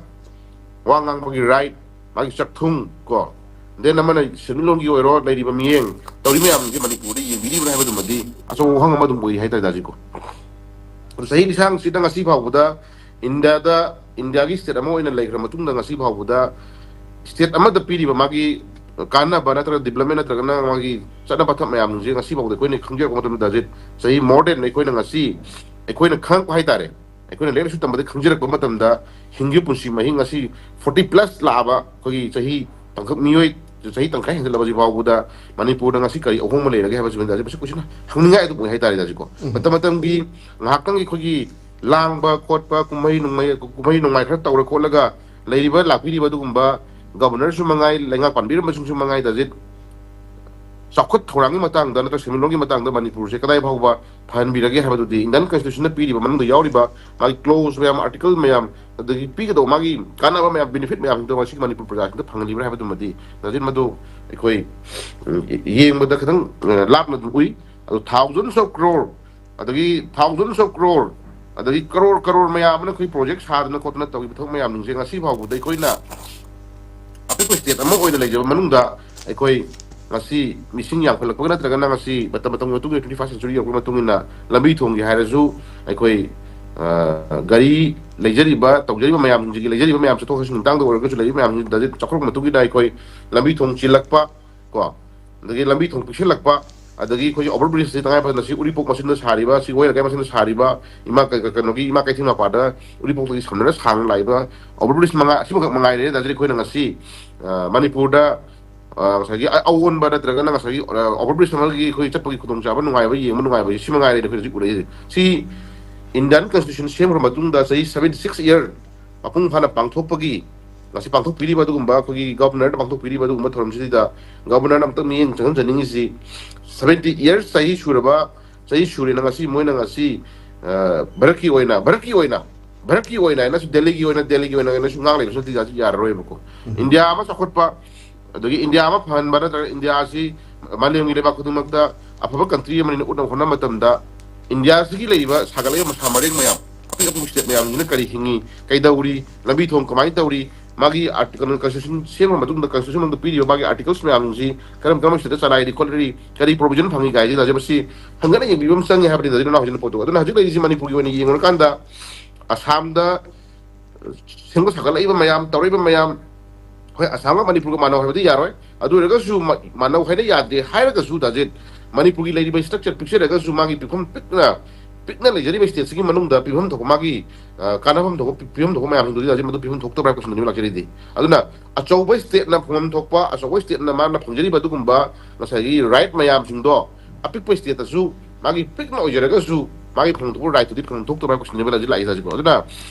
ꯋꯥ ꯉꯥꯡꯕꯒꯤ ꯔꯥꯏꯠ, ꯃꯥꯒꯤ ꯆꯥꯛꯊꯨꯡ ꯀꯣ, ꯗꯦꯟ ꯑꯃꯅ ꯁꯦꯟꯃꯤꯠꯂꯣꯟꯒꯤ ꯑꯣꯏꯔꯣ, ꯂꯩꯔꯤꯕ ꯃꯤꯠꯌꯦꯡ, ꯇꯧꯔꯤ ꯃꯌꯥꯝꯁꯦ ꯃꯅꯤꯄꯨꯔꯗ ꯌꯦꯡꯕꯤꯔꯤꯕ꯭ꯔꯥ ꯍꯥꯏꯕꯗꯨꯃꯗꯤ ꯑꯆꯧꯕ ꯋꯥꯍꯪ ꯑꯃ ꯑꯗꯨꯝ ꯑꯣꯏ ꯍꯥꯏꯇꯥꯔꯦ ꯗꯥꯖꯤꯀꯣ꯫ ꯑꯗꯣ ꯆꯍꯤ ꯂꯤꯁꯥꯡꯁꯤꯗ ꯉꯁꯤ ꯐꯥꯎꯕꯗ ꯏꯟꯗꯤꯌꯥꯗ, ꯏꯟꯗꯤꯌꯥꯒꯤ ꯁ꯭ꯇꯦꯠ ꯑꯃ ꯑꯣꯏꯅ ꯂꯩꯈ꯭ꯔ ꯃꯇꯨꯡꯗ ꯉꯁꯤ ꯐꯥꯎꯕꯗ ꯁ꯭ꯇꯦꯠ ꯑꯃꯗ ꯄꯤꯔꯤꯕ ꯃꯥꯒꯤ ꯀꯥꯟꯅꯕ ꯅꯠꯇ꯭ꯔꯒ ꯗꯤꯕ꯭ꯂꯞꯃꯦꯟ ꯅꯠꯇ꯭ꯔꯒꯅ ꯃꯥꯒꯤ ꯆꯠꯅ ꯄꯊꯥꯞ ꯃꯌꯥꯝꯁꯦ ꯉꯁꯤ ꯐꯥꯎꯕꯗ ꯑꯩꯈꯣꯏꯅ ꯈꯪꯖꯔꯛꯄ ꯃꯇꯝꯗ, ꯗꯥꯖꯤꯠ, ꯆꯍꯤ ꯃꯣꯔ ꯗꯦꯟ ꯑꯩꯈꯣꯏꯅ ꯉꯁꯤ, ꯑꯩꯈꯣꯏꯅ ꯈꯪꯉꯛꯄ ꯍꯥꯏꯇꯥꯔꯦ, ꯑꯩꯈꯣꯏꯅ ꯂꯥꯏꯔꯤꯛ ꯂꯥꯏꯁꯨ ꯇꯝꯕꯗ ꯈꯪꯖꯔꯛꯄ ꯃꯇꯝꯗ ꯍꯤꯡꯒꯤ ꯄꯨꯟꯁꯤ ꯃꯍꯤꯡ ꯑꯁꯤ ꯐꯣꯔꯇꯤ ꯄ꯭ꯂꯁ ꯂꯥꯛꯑꯕ ꯑꯩꯈꯣꯏꯒꯤ ꯆꯍꯤ ꯇꯥꯡꯀꯛ ꯃꯤꯑꯣꯏ ꯆꯍꯤ ꯇꯪꯈꯥꯏ ꯍꯦꯟꯖꯜꯂꯕꯁꯤ ꯐꯥꯎꯕꯗ ꯃꯅꯤꯄꯨꯔꯗ ꯉꯁꯤ ꯀꯔꯤ ꯑꯍꯣꯡꯕ ꯂꯩꯔꯒꯦ ꯍꯥꯏꯕꯁꯤ ꯃꯁꯤ ꯀꯣꯏꯁꯟ ꯍꯪꯅꯤꯡꯉꯥꯏ ꯑꯗꯨꯝ ꯑꯣꯏ ꯍꯥꯏꯇꯥꯔꯦ ꯗꯥꯖꯤꯀꯣ꯫ ꯃꯇꯝ ꯃꯇꯝꯒꯤ ꯉꯥꯏꯍꯥꯛꯇꯪꯒꯤ ꯑꯩꯈꯣꯏꯒꯤ ꯂꯥꯡꯕ ꯈꯣꯠꯄ, ꯀꯨꯝꯍꯩ ꯅꯨꯡꯃꯩ, ꯀꯨꯝꯍꯩ ꯅꯨꯡꯉꯥꯏ ꯈꯔ ꯇꯧꯔ ꯈꯣꯠꯂꯒ ꯂꯩꯔꯤꯕ ꯂꯥꯛꯄꯤꯔꯤꯕ ꯑꯗꯨꯒꯨꯝꯕ ꯒꯕꯔꯅꯔꯁꯨ ꯃꯉꯥꯏ, ꯂꯩꯉꯥꯛ ꯄꯥꯟꯕꯤꯔꯝꯕꯁꯤꯡꯁꯨ ꯃꯉꯥꯏ, ꯗꯥꯖꯤꯠ, ꯆꯥꯎꯈꯠ ꯊꯧꯔꯥꯡꯒꯤ ꯃꯇꯥꯡꯗ ꯅꯠꯇ꯭ꯔꯒ ꯁꯦꯟꯃꯤꯠꯂꯣꯟꯒꯤ ꯃꯇꯥꯡꯗ ꯃꯅꯤꯄꯨꯔꯁꯦ ꯀꯗꯥꯏ ꯐꯥꯎꯕ ꯐꯍꯟꯕꯤꯔꯒꯦ ꯍꯥꯏꯕꯗꯨꯗꯤ ꯏꯟꯗꯤꯌꯟ ꯀꯟꯁꯇꯤꯇ꯭ꯌꯨꯁꯟꯗ ꯄꯤꯔꯤꯕ ꯃꯅꯨꯡꯗ ꯌꯥꯎꯔꯤꯕ ꯃꯥꯒꯤ ꯀ꯭ꯂꯣꯖ ꯃꯌꯥꯝ, ꯑꯥꯔꯇꯤꯀꯜ ꯃꯌꯥꯝ, ꯑꯗꯒꯤ ꯄꯤꯒꯗꯧꯕ ꯃꯥꯒꯤ ꯀꯥꯟꯅꯕ ꯃꯌꯥꯝ, ꯕꯦꯅꯤꯐꯤꯠ ꯃꯌꯥꯝꯁꯤꯡꯗꯣ ꯉꯁꯤꯒꯤ ꯃꯅꯤꯄꯨꯔ ꯄ꯭ꯔꯖꯥꯁꯤꯡꯗ ꯐꯪꯍꯜꯂꯤꯕ꯭ꯔꯥ ꯍꯥꯏꯕꯗꯨꯃꯗꯤ ꯗꯥꯖꯤꯠ ꯃꯗꯨ ꯑꯩꯈꯣꯏ, ꯎꯝ, ꯌꯦꯡꯕꯗ ꯈꯤꯇꯪ, ꯑ, ꯂꯥꯞꯅ ꯑꯗꯨꯝ ꯎꯏ꯫ ꯑꯗꯣ thousands of crore, ꯑꯗꯒꯤ thousands of crore, ꯑꯗꯒꯤ ꯀꯔꯣꯔ ꯀꯔꯣꯔ ꯃꯌꯥꯝ ꯑꯃꯅ ꯑꯩꯈꯣꯏ ꯄ꯭ꯔꯣꯖꯦꯛ ꯁꯥꯗꯅ ꯈꯣꯠꯇꯅ ꯇꯧꯔꯤꯕ ꯊꯕꯛ ꯃꯌꯥꯝꯁꯤꯡꯁꯦ ꯉꯁꯤ ꯐꯥꯎꯕꯗ ꯑꯩꯈꯣꯏꯅ ꯑꯄꯤꯛꯄ ꯁ꯭ꯇꯦꯠ ꯑꯃ ꯑꯣꯏꯅ ꯂꯩꯖꯕ ꯃꯅꯨꯡꯗ ꯑꯩꯈꯣꯏ ꯉꯁꯤ ꯃꯤꯁꯤꯡ ꯌꯥꯝꯈꯠꯂꯛꯄꯒ ꯅꯠꯇ꯭ꯔꯒꯅ ꯉꯁꯤ ꯃꯇꯝ ꯃꯇꯝꯒꯤ ꯃꯇꯨꯡ ꯏꯟꯅ twenty first century ꯌꯧꯔꯛꯄꯒꯤ ꯃꯇꯨꯡ ꯏꯟꯅ ꯂꯝꯕꯤ ꯊꯣꯡꯒꯤ ꯍꯥꯏꯔꯁꯨ ꯑꯩꯈꯣꯏ, ꯑ, ꯒꯥꯔꯤ ꯂꯩꯖꯔꯤꯕ, ꯇꯧꯖꯔꯤꯕ ꯃꯌꯥꯝꯁꯤꯡꯁꯤꯒꯤ, ꯂꯩꯖꯔꯤꯕ ꯃꯌꯥꯝ ꯆꯠꯊꯣꯛ ꯆꯠꯁꯤꯟ ꯃꯇꯥꯡꯗ ꯑꯣꯏꯔꯒꯁꯨ ꯂꯩꯔꯤꯕ ꯃꯌꯥꯝꯁꯤꯡ ꯗꯥꯖꯤꯠ ꯆꯥꯎꯈꯠꯂꯛꯄ ꯃꯇꯨꯡ ꯏꯟꯅ ꯑꯩꯈꯣꯏ ꯂꯝꯕꯤ ꯊꯣꯡ ꯆꯤꯜꯂꯛꯄ ꯀꯣ, ꯑꯗꯒꯤ ꯂꯝꯕꯤ ꯊꯣꯡ ꯄꯤꯛꯁꯤꯜꯂꯛꯄ, ꯑꯗꯒꯤ ꯑꯩꯈꯣꯏꯒꯤ ꯑꯣꯚꯔ ꯕ꯭ꯔꯤꯖꯁꯤ ꯇꯉꯥꯏ ꯐꯗꯅ ꯁꯤ ꯎꯔꯤꯄꯣꯛ ꯃꯆꯤꯟꯗ ꯁꯥꯔꯤꯕ, ꯁꯤꯒꯣꯏ ꯂꯩꯀꯥꯏ ꯃꯆꯤꯟꯗ ꯁꯥꯔꯤꯕ, ꯏꯃꯥ ꯀꯩ-, ꯀꯩꯅꯣꯒꯤ ꯏꯃꯥ ꯀꯩꯊꯦꯜ ꯃꯄꯥꯗ ꯎꯔꯤꯄꯣꯛꯇꯒꯤ ꯁꯝꯅꯔ ꯁꯥꯡꯅ ꯂꯥꯛꯏꯕ ꯑꯣꯚꯔ ꯕ꯭ꯔꯤꯖ ꯃꯉꯥ, ꯑꯁꯤꯃꯈꯛ ꯃꯉꯥꯏꯔꯦ ꯗꯥꯖꯤꯠ ꯑꯩꯈꯣꯏꯅ ꯉꯁꯤ, ꯑ, ꯃꯅꯤꯄꯨꯔꯗ, ꯑ, ꯉꯁꯥꯏꯒꯤ ꯑ-, ꯑꯑꯣꯟꯕ ꯅꯠꯇ꯭ꯔꯒꯅ ꯉꯁꯥꯏꯒꯤ, ꯑ, ꯑꯣꯚꯔ ꯕ꯭ꯔꯤꯖ ꯑꯃꯒꯤ ꯑꯩꯈꯣꯏ ꯆꯠꯄꯒꯤ ꯈꯨꯗꯣꯡꯆꯥꯕ ꯅꯨꯡꯉꯥꯏꯕ, ꯌꯦꯡꯕ ꯅꯨꯡꯉꯥꯏꯕ, ꯁꯤ ꯃꯉꯥꯏꯔꯦ ꯑꯩꯈꯣꯏ ꯍꯧꯖꯤꯛ ꯎꯔꯛꯏꯁꯦ꯫ ꯁꯤ ꯏꯟꯗꯤꯌꯟ ꯀꯟꯁꯇꯤꯇ꯭ꯌꯨꯁꯟ ꯁꯦꯝꯈ꯭ꯔ ꯃꯇꯨꯡꯗ ꯆꯍꯤ seventy six year ꯃꯄꯨꯡ ꯐꯥꯅ ꯄꯥꯡꯊꯣꯛꯄꯒꯤ, ꯉꯁꯤ ꯄꯥꯡꯊꯣꯛꯄꯤꯔꯤꯕ ꯑꯗꯨꯒꯨꯝꯕ ꯑꯩꯈꯣꯏꯒꯤ ꯒꯣꯕꯔꯅꯔꯅ ꯄꯥꯡꯊꯣꯛꯄꯤꯔꯤꯕ ꯑꯗꯨꯒꯨꯝꯕ ꯊꯧꯔꯝꯁꯤꯗ ꯒꯣꯕꯔꯅꯔꯅ ꯑꯃꯨꯛꯇꯪ ꯃꯤꯠꯌꯦꯡ ꯆꯪꯍꯟꯖꯅꯤꯡꯉꯤꯁꯤ, seventy years, ꯆꯍꯤ ꯁꯨꯔꯕ, ꯆꯍꯤ ꯁꯨꯔꯦꯅ ꯉꯁꯤ ꯃꯣꯏꯅ ꯉꯁꯤ, ꯑ, ꯚꯥꯔꯠꯀꯤ ꯑꯣꯏꯅ, ꯚꯥꯔꯠꯀꯤ ꯑꯣꯏꯅ, ꯚꯥꯔꯠꯀꯤ ꯑꯣꯏꯅ ꯍꯥꯏꯅꯁꯨ, ꯗꯦꯜꯂꯤꯒꯤ ꯑꯣꯏꯅ, ꯗꯦꯜꯂꯤꯒꯤ ꯑꯣꯏꯅ ꯍꯥꯏꯅꯁꯨ ꯉꯥꯡ ꯂꯩꯕꯁꯨ ꯅꯠꯇꯦ, ꯌꯥꯔꯔꯣꯏꯕꯀꯣ꯫ ꯏꯟꯗꯤꯌꯥ ꯑꯃ ꯆꯥꯎꯈꯠꯄ, ꯑꯗꯒꯤ ꯏꯟꯗꯤꯌꯥ ꯑꯃ ꯐꯍꯟꯕ ꯅꯠꯇ꯭ꯔꯒ ꯏꯟꯗꯤꯌꯥ ꯑꯁꯤ ꯃꯥꯂꯦꯝꯒꯤ ꯂꯩꯕꯥꯛ ꯈꯨꯗꯤꯡꯃꯛꯇ ꯑꯐꯕ ꯀꯟꯇ꯭ꯔꯤ ꯑꯃꯅꯤꯅ ꯎꯠꯅꯕ ꯍꯣꯠꯅꯕ ꯃꯇꯝꯗ, ꯏꯟꯗꯤꯌꯥꯁꯤꯒꯤ ꯂꯩꯔꯤꯕ ꯁꯥꯒꯠꯂꯛꯏꯕ ꯃꯁꯥ ꯃꯔꯦꯡ ꯃꯌꯥꯝ, ꯑꯄꯤꯛ ꯑꯄꯤꯛꯄ ꯁ꯭ꯇꯦꯠ ꯃꯌꯥꯝꯁꯤꯅ ꯀꯔꯤ ꯍꯤꯡꯉꯤ, ꯀꯩꯗꯧꯔꯤ, ꯂꯝꯕꯤ ꯊꯣꯡ ꯀꯃꯥꯏꯅ ꯇꯧꯔꯤ, ꯃꯥꯒꯤ ꯑꯥꯔꯇꯤꯀꯜ, ꯀꯟꯁꯇꯤꯇ꯭ꯌꯨꯁꯟ ꯁꯦꯝꯕ ꯃꯇꯨꯡꯗ ꯀꯟꯁꯇꯤꯇ꯭ꯌꯨꯁꯟ ꯃꯅꯨꯡꯗ ꯄꯤꯔꯤꯕ ꯃꯥꯒꯤ ꯑꯥꯔꯇꯤꯀꯜꯁ ꯃꯌꯥꯝꯁꯤ ꯀꯔꯝ ꯀꯔꯝꯕ ꯁꯤꯗ ꯆꯂꯥꯏꯔꯤ ꯈꯣꯠꯂꯤ, ꯀꯔꯤ ꯄ꯭ꯔꯣꯕꯤꯖꯟ ꯐꯪꯉꯤ ꯀꯥꯏꯁꯤꯗ ꯃꯁꯤ ꯍꯪꯒꯠꯅ ꯌꯦꯡꯕꯤꯕ ꯑꯃ ꯆꯪꯉꯦ ꯍꯥꯏꯕꯅꯤꯗ ꯑꯗꯨꯅ ꯍꯧꯖꯤꯛ ꯄꯣꯠꯇꯣ꯫ ꯑꯗꯨꯅ ꯍꯧꯖꯤꯛ ꯂꯩꯔꯤꯁꯤ ꯃꯅꯤꯄꯨꯔꯒꯤ ꯑꯣꯏꯅ ꯌꯦꯡꯉꯨꯔꯀꯥꯟꯗ ꯑꯁꯥꯝꯗ ꯁꯦꯝꯒꯠ ꯁꯥꯒꯠꯂꯛꯏꯕ ꯃꯌꯥꯝ, ꯇꯧꯔꯛꯏꯕ ꯃꯌꯥꯝ, ꯍꯣꯏ, ꯑꯁꯥꯝꯒ ꯃꯅꯤꯄꯨꯔꯒ ꯃꯥꯟꯅꯧ ꯍꯥꯏꯕꯗꯤ ꯌꯥꯔꯣꯏ꯫ ꯑꯗꯨ ꯑꯣꯏꯔꯒꯁꯨ ꯃ-, ꯃꯥꯟꯅꯧ ꯍꯥꯏꯅ ꯌꯥꯗꯦ ꯍꯥꯏꯔꯒꯁꯨ, ꯗꯥꯖꯤꯠ, ꯃꯅꯤꯄꯨꯔꯒꯤ ꯂꯩꯔꯤꯕ ꯏꯁꯇ꯭ꯔꯛꯆꯔ ꯄꯤꯛꯆꯔꯒꯁꯨ ꯃꯥꯒꯤ ꯄꯤꯛꯐꯝ ꯄꯤꯛꯅ, ꯄꯤꯛꯅ ꯂꯩꯖꯔꯤꯕ ꯁ꯭ꯇꯦꯠꯁꯤꯒꯤ ꯃꯅꯨꯡꯗ ꯄꯤꯐꯝ ꯊꯣꯛꯄ ꯃꯥꯒꯤ, ꯑ, ꯀꯥꯟꯅꯐꯝ ꯊꯣꯛꯄ, ꯄꯤ-, ꯄꯤꯐꯝ ꯊꯣꯛꯄ ꯃꯌꯥꯝꯁꯤꯡꯗꯨꯗꯤ ꯗꯥꯖꯤꯠ ꯃꯗꯨ ꯄꯤꯐꯝ ꯊꯣꯛꯇꯕ꯭ꯔꯥ ꯍꯥꯏꯕ ꯀꯣꯏꯁꯟꯗꯨꯅꯤ ꯂꯥꯛꯆꯔꯤꯗꯤ꯫ ꯑꯗꯨꯅ ꯑꯆꯧꯕ ꯁ꯭ꯇꯦꯠꯅ ꯐꯪꯐꯝ ꯊꯣꯛꯄ, ꯑꯆꯧꯕ ꯁ꯭ꯇꯦꯠꯅ ꯃꯥꯅ ꯐꯪꯖꯔꯤꯕ ꯑꯗꯨꯒꯨꯝꯕ ꯉꯁꯥꯏꯒꯤ ꯔꯥꯏꯠ ꯃꯌꯥꯝꯁꯤꯡꯗꯣ ꯑꯄꯤꯛꯄ ꯁ꯭ꯇꯦꯠꯇꯁꯨ ꯃꯥꯒꯤ ꯄꯤꯛꯅ ꯑꯣꯏꯖꯔꯒꯁꯨ ꯃꯥꯒꯤ ꯐꯪꯐꯝ ꯊꯣꯛꯄ ꯔꯥꯏꯠꯇꯨꯗꯤ ꯐꯪꯐꯝ ꯊꯣꯛꯇꯕ꯭ꯔꯥ ꯍꯥꯏꯕ ꯀꯣꯏꯁꯟꯅꯦꯕ ꯍꯧꯖꯤꯛ ꯂꯥꯛꯏꯁꯦ ꯍꯧꯖꯤꯛꯀꯣ꯫ ꯑꯗꯨꯅ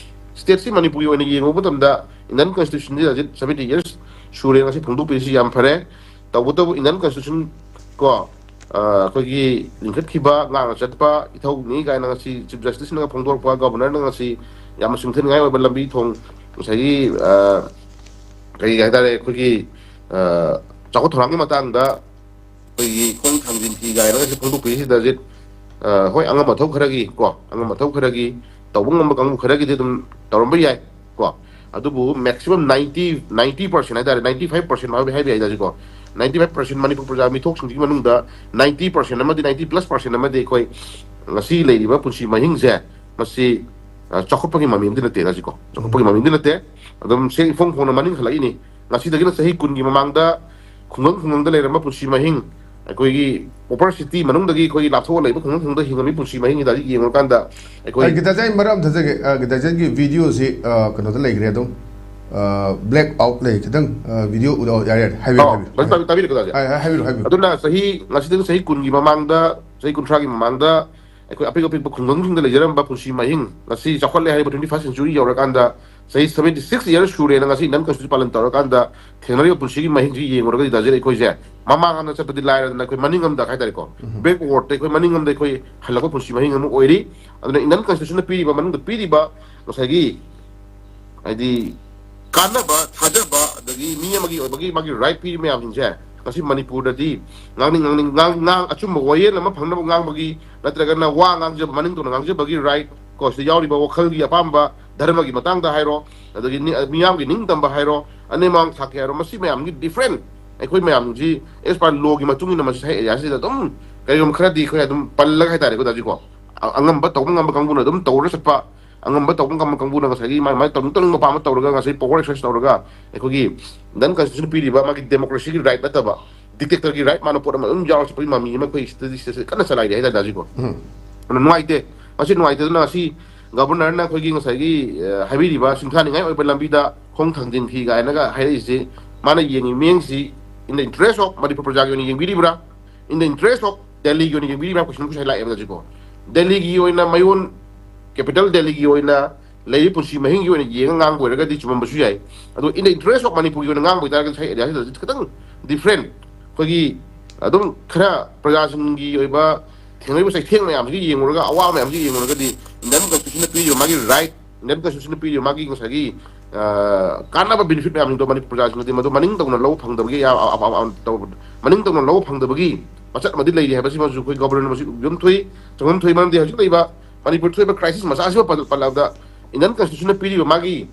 ꯁ꯭ꯇꯦꯠꯁꯤ ꯃꯅꯤꯄꯨꯔꯒꯤ ꯑꯣꯏꯅ ꯌꯦꯡꯉꯨꯕ ꯃꯇꯝꯗ ꯏꯟꯗꯤꯌꯟ ꯀꯟꯁꯇꯤꯇ꯭ꯌꯨꯁꯟꯁꯤ ꯍꯧꯖꯤꯛ seventy years ꯁꯨꯔꯦ, ꯉꯁꯤ ꯐꯣꯡꯗꯣꯛꯄꯤꯔꯤꯁꯤ ꯌꯥꯝ ꯐꯔꯦ꯫ ꯇꯧꯕꯇꯕꯨ ꯏꯟꯗꯤꯌꯟ ꯀꯟꯁꯇꯤꯇ꯭ꯌꯨꯁꯟ ꯀꯣ, ꯑ, ꯑꯩꯈꯣꯏꯒꯤ ꯂꯤꯡꯈꯠꯈꯤꯕ ꯉꯥꯛꯅ ꯆꯠꯄ ꯏꯊꯧꯅꯤ ꯀꯥꯏꯅ ꯉꯁꯤ ꯆꯤꯐ ꯖꯁꯇꯤꯁꯅꯒ ꯐꯣꯡꯗꯣꯔꯛꯄ, ꯒꯚꯔꯅꯔꯅ ꯉꯁꯤ ꯌꯥꯝꯅ ꯆꯤꯡꯊꯅꯤꯡꯉꯥꯏ ꯑꯣꯏꯕ ꯂꯝꯕꯤ ꯊꯣꯡ, ꯉꯁꯥꯏꯒꯤ, ꯑ, ꯀꯔꯤ ꯍꯥꯏꯇꯥꯔꯦ, ꯑꯩꯈꯣꯏꯒꯤ, ꯑ, ꯆꯥꯎꯈꯠ ꯊꯧꯔꯥꯡꯒꯤ ꯃꯇꯥꯡꯗ ꯑꯩꯈꯣꯏꯒꯤ ꯈꯣꯡ ꯊꯥꯡꯖꯤꯟꯈꯤ ꯀꯥꯏꯅꯒꯁꯨ ꯐꯣꯡꯗꯣꯛꯄꯤꯔꯤꯁꯤꯗ ꯍꯧꯖꯤꯛ, ꯑ, ꯍꯣꯏ, ꯑꯉꯝ ꯑꯊꯧ ꯈꯔꯒꯤ ꯀꯣ, ꯑꯉꯝ ꯑꯊꯧ ꯈꯔꯒꯤ, ꯇꯧꯕ ꯉꯝꯕ ꯀꯥꯡꯕꯨ ꯈꯔꯒꯤꯗꯤ ꯑꯗꯨꯝ ꯇꯧꯔꯝꯕ ꯌꯥꯏ ꯀꯣ꯫ ꯑꯗꯨꯕꯨ maximum ninety, ninety percent ꯍꯥꯏꯇꯥꯔꯦ, ninety five percent ꯍꯥꯏꯕ, ꯍꯥꯏꯕ ꯌꯥꯏꯗ ꯍꯧꯖꯤꯛꯀꯣ꯫ Ninety five percent ꯃꯅꯤꯄꯨꯔ ꯄ꯭ꯔꯖꯥ ꯃꯤꯊꯣꯛꯁꯤꯡꯁꯤꯒꯤ ꯃꯅꯨꯡꯗ ninety percent ꯑꯃꯗꯤ ninety plus percent ꯑꯃꯗꯤ ꯑꯩꯈꯣꯏ ꯉꯁꯤ ꯂꯩꯔꯤꯕ ꯄꯨꯟꯁꯤ ꯃꯍꯤꯡꯁꯦ ꯃꯁꯤ, ꯑ, ꯆꯥꯎꯈꯠꯄꯒꯤ ꯃꯃꯤ ꯑꯃꯗꯤ ꯅꯠꯇꯦ ꯍꯧꯖꯤꯛꯀꯣ꯫ ꯆꯥꯎꯈꯠꯄꯒꯤ ꯃꯃꯤ ꯑꯃꯗꯤ ꯅꯠꯇꯦ꯫ ꯑꯗꯨꯝ ꯁꯦ ꯏꯐꯣꯡ ꯐꯣꯡꯅ ꯃꯅꯤꯡ ꯍꯜꯂꯛꯏꯅꯤ꯫ ꯉꯁꯤꯗꯒꯤꯅ ꯆꯍꯤ ꯀꯨꯟꯒꯤ ꯃꯃꯥꯡꯗ ꯈꯨꯡꯒꯪ ꯈꯨꯡꯒꯪꯗ ꯂꯩꯔꯝꯕ ꯄꯨꯟꯁꯤ ꯃꯍꯤꯡ, ꯑꯩꯈꯣꯏꯒꯤ proper city ꯃꯅꯨꯡꯗꯒꯤ ꯑꯩꯈꯣꯏꯒꯤ ꯂꯥꯞꯊꯣꯛꯑ ꯂꯩꯕ ꯈꯨꯡꯒꯪ ꯈꯨꯡꯒꯪꯗ ꯍꯤꯡꯉꯝꯃꯤ ꯄꯨꯟꯁꯤ ꯃꯍꯤꯡꯒꯤꯗ ꯍꯧꯖꯤꯛ ꯌꯦꯡꯉꯨꯔꯀꯥꯟꯗ ꯑꯩꯈꯣꯏ ꯑꯩ ꯒꯤꯇꯥꯆꯥꯏ ꯃꯔꯛ ꯑꯃ ꯊꯠꯆꯒꯦ꯫ ꯑ, ꯒꯤꯇꯥꯆꯥꯏꯒꯤ ꯚꯤꯗꯤꯑꯣꯁꯤ, ꯑ, ꯀꯩꯅꯣꯗ ꯂꯩꯈ꯭ꯔꯦ ꯑꯗꯨꯝ꯫ ꯑ, black out ꯂꯩ ꯈꯤꯇꯪ꯫ ꯑ, ꯚꯤꯗꯤꯑꯣ ꯎꯠꯂꯛꯑꯣ꯫ ꯌꯥꯔꯦ, ꯌꯥꯔꯦ꯫ ꯍꯥꯏꯕꯤꯌꯨ, ꯑꯣ, ꯍꯥꯏꯕꯤꯌꯨ꯫ ꯇꯥꯕꯤ-, ꯇꯥꯕꯤꯔꯦꯀꯣ, ꯇꯥꯖꯦ? ꯍꯥꯏ, ꯍꯥꯏ, ꯍꯥꯏꯕꯤꯔꯣ, ꯍꯥꯏꯕꯤꯔꯣ꯫ ꯑꯗꯨꯅ ꯆꯍꯤ, ꯉꯁꯤꯗꯒꯤ ꯆꯍꯤ ꯀꯨꯟꯒꯤ ꯃꯃꯥꯡꯗ, ꯆꯍꯤ ꯀꯨꯟꯊ꯭ꯔꯥꯒꯤ ꯃꯃꯥꯡꯗ ꯑꯩꯈꯣꯏ ꯑꯄꯤꯛ ꯑꯄꯤꯛꯄ ꯈꯨꯡꯒꯪꯁꯤꯡꯗ ꯂꯩꯖꯔꯝꯕ ꯄꯨꯟꯁꯤ ꯃꯍꯤꯡ ꯉꯁꯤ ꯆꯥꯎꯈꯠꯂꯦ ꯍꯥꯏꯔꯤꯕ twenty first century ꯌꯧꯔꯀꯥꯟꯗ ꯆꯍꯤ seventy six years ꯁꯨꯔꯦꯅ ꯉꯁꯤ Indian Constitution ꯄꯥꯂꯟ ꯇꯧꯔꯀꯥꯟꯗ ꯊꯦꯡꯅꯔꯤꯕ ꯄꯨꯟꯁꯤꯒꯤ ꯃꯍꯤꯡꯁꯤ ꯌꯦꯡꯉꯨꯔꯒꯗꯤ, ꯗꯥꯖꯤꯠ, ꯑꯩꯈꯣꯏꯁꯦ ꯃꯃꯥꯡ ꯑꯃꯗ ꯆꯠꯄꯗꯤ ꯂꯥꯏꯔꯗꯅ, ꯑꯩꯈꯣꯏ ꯃꯅꯤꯡ ꯑꯃꯗ ꯍꯥꯏꯇꯥꯔꯦꯀꯣ, backwardꯇ ꯑꯩꯈꯣꯏ ꯃꯅꯤꯡ ꯑꯃꯗ ꯑꯩꯈꯣꯏ ꯍꯜꯂꯛꯄ ꯄꯨꯟꯁꯤ ꯃꯍꯤꯡ ꯑꯃ ꯑꯣꯏꯔꯤ꯫ ꯑꯗꯨꯅ Indian Constitutionꯅ ꯄꯤꯔꯤꯕ, ꯃꯅꯨꯡꯗ ꯄꯤꯔꯤꯕ ꯉꯁꯥꯏꯒꯤ, ꯍꯥꯏꯗꯤ, ꯀꯥꯟꯅꯕ, ꯊꯥꯖꯕ, ꯑꯗꯒꯤ ꯃꯤ ꯑꯃꯒꯤ ꯑꯣꯏꯕꯒꯤ ꯃꯥꯒꯤ right ꯄꯤꯔꯤ ꯃꯌꯥꯝꯁꯤꯡꯁꯦ ꯉꯁꯤ ꯃꯅꯤꯄꯨꯔꯗꯗꯤ ꯉꯥꯡꯅꯤꯡ ꯉꯥꯡꯅꯤꯡ ꯉꯥꯡ ꯉꯥꯡ ꯑꯆꯨꯝꯕ ꯋꯥꯌꯦꯜ ꯑꯃ ꯐꯪꯅꯕ ꯉꯥꯡꯕꯒꯤ, ꯅꯠꯇ꯭ꯔꯒꯅ ꯋꯥ ꯉꯥꯡꯖꯕ, ꯃꯅꯤꯡ ꯇꯧꯅ ꯉꯥꯡꯖꯕꯒꯤ right ꯀꯣ, ꯁꯤꯗ ꯌꯥꯎꯔꯤꯕ ꯋꯥꯈꯜꯒꯤ ꯑꯄꯥꯝꯕ, ꯙꯔꯃꯒꯤ ꯃꯇꯥꯡꯗ ꯍꯥꯏꯔꯣ, ꯑꯗꯒꯤ ꯅꯤ-, ꯃꯤꯌꯥꯝꯒꯤ ꯅꯤꯡꯇꯝꯕ ꯍꯥꯏꯔꯣ, ꯑꯅꯦꯝ ꯑꯋꯥꯡ ꯊꯥꯛꯀꯤ ꯍꯥꯏꯔꯣ, ꯃꯁꯤ ꯃꯌꯥꯝꯒꯤ different ꯑꯩꯈꯣꯏ ꯃꯌꯥꯝꯁꯤ as per lawꯒꯤ ꯃꯇꯨꯡ ꯏꯟꯅ ꯃꯁꯤ ꯁꯥꯏ areaꯁꯤꯗ ꯑꯗꯨꯝ ꯀꯔꯤꯒꯨꯝꯕ ꯈꯔꯗꯤ ꯑꯩꯈꯣꯏ ꯑꯗꯨꯝ ꯄꯜꯂꯒ ꯍꯥꯏꯇꯥꯔꯦꯀꯣ, ꯗꯥꯖꯤꯀꯣ, ꯑ-, ꯑꯉꯝꯕ ꯇꯧꯕ ꯉꯝꯕ ꯀꯥꯡꯕꯨꯅ ꯑꯗꯨꯝ ꯇꯧꯔ ꯆꯠꯄ, ꯑꯉꯝꯕ ꯇꯧꯕ ꯉꯝꯕ ꯀꯥꯡꯕꯨꯅ ꯉꯁꯥꯏꯒꯤ ꯃꯥꯏ, ꯃꯥꯏ ꯇꯧꯅꯤꯡ ꯇꯧꯅꯤꯡꯕ ꯄꯥꯝꯕ ꯇꯧꯔꯒ, ꯉꯁꯥꯏ power exercise ꯇꯧꯔꯒ, ꯑꯩꯈꯣꯏꯒꯤ Indian Constitutionꯅ ꯄꯤꯔꯤꯕ ꯃꯥꯒꯤ democracyꯒꯤ right ꯅꯠꯇꯕ dictatorꯒꯤ right ꯃꯥꯅ ꯄꯣꯠ ꯑꯃ ꯑꯗꯨꯝ ꯌꯥꯎꯔ ꯆꯠꯄꯒꯤ ꯃꯃꯤ ꯑꯃ ꯑꯩꯈꯣꯏ ꯁꯤꯗꯗꯤ ꯁꯤꯗ ꯀꯟꯅ ꯆꯂꯥꯏꯔꯤ ꯍꯥꯏꯇꯥꯔꯦ, ꯗꯥꯖꯤꯀꯣ꯫ ꯎꯝ꯫ ꯑꯗꯨꯅ ꯅꯨꯡꯉꯥꯏꯇꯦ꯫ ꯃꯁꯤ ꯅꯨꯡꯉꯥꯏꯇꯗꯅ ꯉꯁꯤ Governorꯅ ꯑꯩꯈꯣꯏꯒꯤ ꯉꯁꯥꯏꯒꯤ, ꯑ, ꯍꯥꯏꯕꯤꯔꯤꯕ ꯁꯤꯡꯊꯥꯅꯤꯡꯉꯥꯏ ꯑꯣꯏꯕ ꯂꯝꯕꯤꯗ ꯈꯣꯡ ꯊꯥꯡꯖꯤꯟꯈꯤ ꯀꯥꯏꯅꯒ ꯍꯥꯏꯔꯛꯏꯁꯤ, ꯃꯥꯅ ꯌꯦꯡꯉꯤ ꯃꯤꯠꯌꯦꯡꯁꯤ in the interest of Manipur ꯄ꯭ꯔꯖꯥꯒꯤ ꯑꯣꯏꯅ ꯌꯦꯡꯕꯤꯔꯤꯕ꯭ꯔꯥ, in the interest of Delhiꯒꯤ ꯑꯣꯏꯅ ꯌꯦꯡꯕꯤꯔꯤꯕ꯭ꯔꯥ ꯍꯥꯏꯕ question ꯉꯁꯥꯏ ꯂꯥꯛꯑꯦꯕ, ꯗꯥꯖꯤꯀꯣ꯫ Delhiꯒꯤ ꯑꯣꯏꯅ ꯃꯌꯣꯟ, capital Delhiꯒꯤ ꯑꯣꯏꯅ ꯂꯩꯔꯤꯕ ꯄꯨꯟꯁꯤ ꯃꯍꯤꯡꯒꯤ ꯑꯣꯏꯅ ꯌꯦꯡꯉ ꯉꯥꯡꯕ ꯑꯣꯏꯔꯒꯗꯤ ꯆꯨꯝꯃꯝꯕꯁꯨ ꯌꯥꯏ꯫ ꯑꯗꯣ in the interest of ꯃꯅꯤꯄꯨꯔꯒꯤ ꯑꯣꯏꯅ ꯉꯥꯡꯕ ꯑꯣꯏꯇꯥꯔꯒꯗꯤ ꯉꯁꯥꯏ areaꯁꯤꯗ ꯈꯤꯇꯪ different, ꯑꯩꯈꯣꯏꯒꯤ ꯑꯗꯨꯝ ꯈꯔ ꯄ꯭ꯔꯖꯥꯁꯤꯡꯒꯤ ꯑꯣꯏꯕ ꯊꯦꯡꯅꯔꯤꯕ ꯆꯩꯊꯦꯡ ꯃꯌꯥꯝꯁꯤꯒ ꯌꯦꯡꯉꯨꯔꯒ, ꯑꯋꯥꯕ ꯃꯌꯥꯝꯁꯤꯒ ꯌꯦꯡꯉꯨꯔꯒꯗꯤ Indian Constitutionꯅ ꯄꯤꯔꯤꯕ ꯃꯥꯒꯤ right, Indian Constitutionꯅ ꯄꯤꯔꯤꯕ ꯃꯥꯒꯤ ꯉꯁꯥꯏꯒꯤ, ꯑ, ꯀꯥꯟꯅꯕ benefit ꯃꯌꯥꯝꯁꯤꯡꯗꯣ ꯃꯅꯤꯄꯨꯔ ꯄ꯭ꯔꯖꯥꯁꯤꯡꯅꯗꯤ ꯃꯗꯨ ꯃꯅꯤꯡ ꯇꯧꯅ ꯂꯧꯕ ꯐꯪꯗꯕꯒꯤ, ꯑ, ꯑ, ꯑ, ꯑ, ꯇꯧ-, ꯃꯅꯤꯡ ꯇꯧꯅ ꯂꯧꯕ ꯐꯪꯗꯕꯒꯤ ꯃꯆꯠ ꯑꯃꯗꯤ ꯂꯩꯔꯤ ꯍꯥꯏꯕꯁꯤꯃꯁꯨ ꯑꯩꯈꯣꯏ Governorꯅ ꯃꯁꯤ ꯎꯕꯤꯔꯝ ꯊꯣꯛꯏ, ꯆꯨꯝꯐꯝ ꯊꯣꯛꯏ꯫ ꯃꯔꯝꯗꯤ ꯍꯧꯖꯤꯛ ꯂꯩꯔꯤꯕ ꯃꯅꯤꯄꯨꯔ ꯊꯣꯛꯏꯕ crisis ꯃꯆꯥ ꯑꯁꯤꯃ ꯄꯜ-, ꯄꯜꯂꯕꯗ Indian Constitutionꯅ ꯄꯤꯔꯤꯕ ꯃꯥꯒꯤ,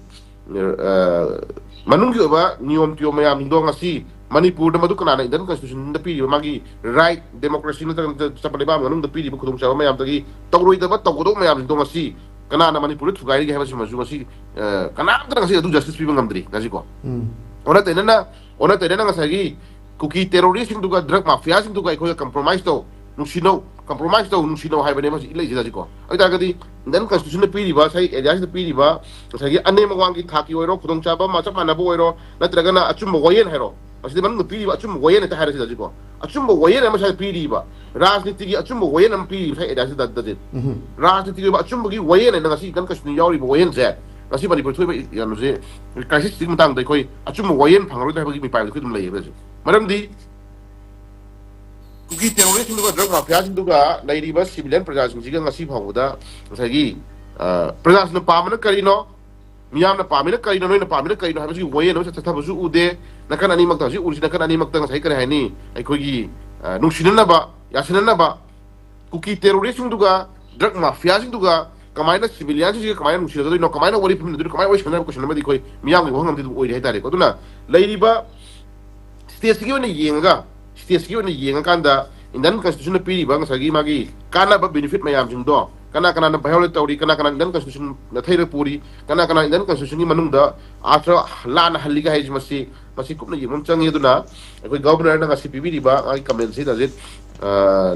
ꯑ, ꯃꯅꯨꯡꯒꯤ ꯑꯣꯏꯕ ꯅꯤꯌꯣꯝ ꯇꯤꯌꯣꯝ ꯃꯌꯥꯝꯁꯤꯡꯗꯣ ꯉꯁꯤ ꯃꯅꯤꯄꯨꯔꯗ ꯃꯗꯨ ꯀꯅꯥꯅ Indian Constitutionꯗ ꯄꯤꯔꯤꯕ ꯃꯥꯒꯤ right, democracy ꯅꯠꯇ꯭ꯔꯒ ꯆ-, ꯆꯠꯄ ꯂꯩꯕꯥꯛ ꯃꯅꯨꯡꯗ ꯄꯤꯔꯤꯕ ꯈꯨꯗꯣꯡꯆꯥꯕ ꯃꯌꯥꯝꯗꯒꯤ ꯇꯧꯔꯣꯏꯗꯕ ꯇꯧꯒꯗꯧꯕ ꯃꯌꯥꯝꯁꯤꯡꯗꯣ ꯉꯁꯤ ꯀꯅꯥꯅ ꯃꯅꯤꯄꯨꯔꯗ ꯊꯨꯒꯥꯏꯔꯤꯒꯦ ꯍꯥꯏꯕꯁꯤꯃꯁꯨ ꯉꯁꯤ, ꯑ, ꯀꯅꯥꯝꯇꯅ ꯉꯁꯤ ꯑꯗꯨ justice ꯄꯤꯕ ꯉꯝꯗ꯭ꯔꯤ ꯉꯁꯤꯀꯣ꯫ ꯎꯝ꯫ ꯑꯣꯟꯅ ꯇꯩꯅꯅ, ꯑꯣꯟꯅ ꯇꯩꯅꯅ ꯉꯁꯥꯏꯒꯤ ꯀꯨꯀꯤ terroristꯁꯤꯡꯗꯨꯒ drug mafiaꯁꯤꯡꯗꯨꯒ ꯑꯩꯈꯣꯏꯒ compromise ꯇꯧ, ꯅꯨꯡꯁꯤꯅꯧ, compromise ꯇꯧ, ꯅꯨꯡꯁꯤꯅꯧ ꯍꯥꯏꯕꯅꯦ ꯍꯧꯖꯤꯛ ꯏꯜꯂꯛꯏꯁꯦ ꯍꯧꯖꯤꯛꯀꯣ꯫ ꯑꯗꯨ ꯑꯣꯏꯇꯥꯔꯒꯗꯤ Indian Constitutionꯗ ꯄꯤꯔꯤꯕ, ꯉꯁꯥꯏ areaꯁꯤꯗ ꯄꯤꯔꯤꯕ ꯉꯁꯥꯏꯒꯤ ꯑꯅꯦꯝ ꯑꯋꯥꯡꯒꯤ ꯊꯥꯛꯀꯤ ꯑꯣꯏꯔꯣ, ꯈꯨꯗꯣꯡꯆꯥꯕ ꯑꯃ ꯆꯞ ꯃꯥꯟꯅꯕ ꯑꯣꯏꯔꯣ, ꯅꯠꯇ꯭ꯔꯒꯅ ꯑꯆꯨꯝꯕ ꯋꯥꯌꯦꯜ ꯍꯥꯏꯔꯣ, ꯃꯁꯤꯗ ꯃꯅꯨꯡꯗ ꯄꯤꯔꯤꯕ ꯑꯆꯨꯝꯕ ꯋꯥꯌꯦꯜ ꯍꯦꯛꯇ ꯍꯥꯏꯔꯁꯤ ꯍꯧꯖꯤꯛꯀꯣ꯫ ꯑꯆꯨꯝꯕ ꯋꯥꯌꯦꯜ ꯑꯃ ꯁ꯭ꯋꯥꯏꯗ ꯄꯤꯔꯤꯕ, ꯔꯥꯖꯅꯤꯇꯤꯒꯤ ꯑꯆꯨꯝꯕ ꯋꯥꯌꯦꯜ ꯑꯃ ꯄꯤꯔꯤꯕ ꯉꯁꯥꯏ areaꯁꯤꯗ, ꯗꯥꯖꯤꯠ꯫ ꯎꯝ꯫ ꯔꯥꯖꯅꯤꯇꯤꯒꯤ ꯑꯣꯏꯕ ꯑꯆꯨꯝꯕꯒꯤ ꯋꯥꯌꯦꯜ ꯍꯥꯏꯅ ꯉꯁꯤ Indian Constitutionꯗ ꯌꯥꯎꯔꯤꯕ ꯋꯥꯌꯦꯜꯁꯦ ꯉꯁꯤ ꯃꯅꯤꯄꯨꯔ ꯊꯣꯛꯏꯕ ꯀꯩꯅꯣꯁꯦ, ꯀ꯭ꯔꯥꯏꯁꯤꯁꯀꯤ ꯃꯇꯥꯡꯗ ꯑꯩꯈꯣꯏ ꯑꯆꯨꯝꯕ ꯋꯥꯌꯦꯜ ꯐꯪꯉꯔꯣꯏ ꯍꯥꯏꯕꯒꯤ ꯃꯤꯄꯥꯏꯕꯗꯨ ꯑꯩꯈꯣꯏ ꯑꯗꯨꯝ ꯂꯩꯌꯦꯕ ꯍꯧꯖꯤꯛ꯫ ꯃꯔꯝꯗꯤ ꯀꯨꯀꯤ ꯇꯦꯔꯣꯔꯤꯁꯁꯤꯡꯗꯨꯒ ꯗ꯭ꯔꯒ ꯃꯥꯐꯤꯌꯥꯁꯤꯡꯗꯨꯒ ꯂꯩꯔꯤꯕ ꯁꯤꯚꯤꯂꯤꯌꯟ ꯄ꯭ꯔꯖꯥꯁꯤꯡꯁꯤꯒ ꯉꯁꯤ ꯐꯥꯎꯕꯗ ꯉꯁꯥꯏꯒꯤ, ꯑ, ꯄ꯭ꯔꯖꯥꯁꯤꯡꯅ ꯄꯥꯝꯕꯅ ꯀꯔꯤꯅꯣ, ꯃꯤꯌꯥꯝꯅ ꯄꯥꯝꯃꯤꯅ ꯀꯔꯤꯅꯣ, ꯅꯣꯏꯅ ꯄꯥꯝꯃꯤꯅ ꯀꯔꯤꯅꯣ ꯍꯥꯏꯕꯁꯤꯒꯤ ꯋꯥꯌꯦꯜ ꯑꯃ ꯆꯠꯊꯕꯁꯨ ꯎꯗꯦ꯫ ꯅꯥꯀꯟ ꯑꯅꯤꯃꯛꯇ ꯍꯧꯖꯤꯛ ꯎꯔꯤꯁꯤ, ꯅꯥꯀꯟ ꯑꯅꯤꯃꯛꯇ ꯉꯁꯥꯏ ꯀꯔꯤ ꯍꯥꯏꯅꯤ, ꯑꯩꯈꯣꯏꯒꯤ, ꯑ, ꯅꯨꯡꯁꯤꯅꯅꯕ, ꯌꯥꯁꯤꯟꯅꯅꯕ, ꯀꯨꯀꯤ ꯇꯦꯔꯣꯔꯤꯁꯁꯤꯡꯗꯨꯒ ꯗ꯭ꯔꯒ ꯃꯥꯐꯤꯌꯥꯁꯤꯡꯗꯨꯒ ꯀꯃꯥꯏꯅ ꯁꯤꯚꯤꯂꯤꯌꯟꯁꯤꯡꯁꯤꯒ ꯀꯃꯥꯏꯅ ꯅꯨꯡꯁꯤꯅꯒꯗꯣꯏꯅꯣ, ꯀꯃꯥꯏꯅ ꯋꯥꯔꯤ ꯐꯝꯃꯤꯟꯅꯗꯣꯏꯅꯣ, ꯀꯃꯥꯏꯅ ꯋꯥꯔꯤ ꯁꯥꯟꯅꯗꯣꯏꯅꯣ ꯍꯥꯏꯕ ꯀꯣꯏꯁꯟ ꯑꯃꯗꯤ ꯑꯩꯈꯣꯏ ꯃꯤꯌꯥꯝꯒꯤ ꯋꯥꯍꯪ ꯑꯃꯗꯤ ꯑꯗꯨꯝ ꯑꯣꯏꯔꯤ ꯍꯥꯏꯇꯥꯔꯦꯀꯣ꯫ ꯑꯗꯨꯅ ꯂꯩꯔꯤꯕ ꯁ꯭ꯇꯦꯠꯁꯤꯒꯤ ꯑꯣꯏꯅ ꯌꯦꯡꯉꯒ, ꯁ꯭ꯇꯦꯠꯁꯤꯒꯤ ꯑꯣꯏꯅ ꯌꯦꯡꯉꯀꯥꯟꯗ ꯏꯟꯗꯤꯌꯟ ꯀꯟꯁꯇꯤꯇ꯭ꯌꯨꯁꯟꯅ ꯄꯤꯔꯤꯕ ꯉꯁꯥꯏꯒꯤ ꯃꯥꯒꯤ ꯀꯥꯟꯅꯕ ꯕꯦꯅꯤꯐꯤꯠ ꯃꯌꯥꯝꯁꯤꯡꯗꯣ, ꯀꯅꯥ ꯀꯅꯥꯅ ꯚꯥꯏꯑꯣꯂꯦꯠ ꯇꯧꯔꯤ, ꯀꯅꯥ ꯀꯅꯥ ꯏꯟꯗꯤꯌꯟ ꯀꯟꯁꯇꯤꯇ꯭ꯌꯨꯁꯟ ꯅꯥꯊꯩꯔ ꯄꯨꯔꯤ, ꯀꯅꯥ ꯀꯅꯥ ꯏꯟꯗꯤꯌꯟ ꯀꯟꯁꯇꯤꯇ꯭ꯌꯨꯁꯟꯒꯤ ꯃꯅꯨꯡꯗ ꯑꯥꯔꯊ ꯂꯥꯟꯅ ꯍꯜꯂꯤꯒ ꯍꯥꯏꯁꯤ, ꯃꯁꯤ, ꯃꯁꯤ ꯀꯨꯞꯅ ꯌꯦꯡꯕ ꯑꯃ ꯆꯪꯉꯤ꯫ ꯑꯗꯨꯅ ꯑꯩꯈꯣꯏ ꯒꯚꯔꯅꯔꯅ ꯉꯁꯤ ꯄꯤꯕꯤꯔꯤꯕ ꯃꯥꯒꯤ ꯀꯃꯦꯟꯁꯤꯗ ꯍꯧꯖꯤꯛ,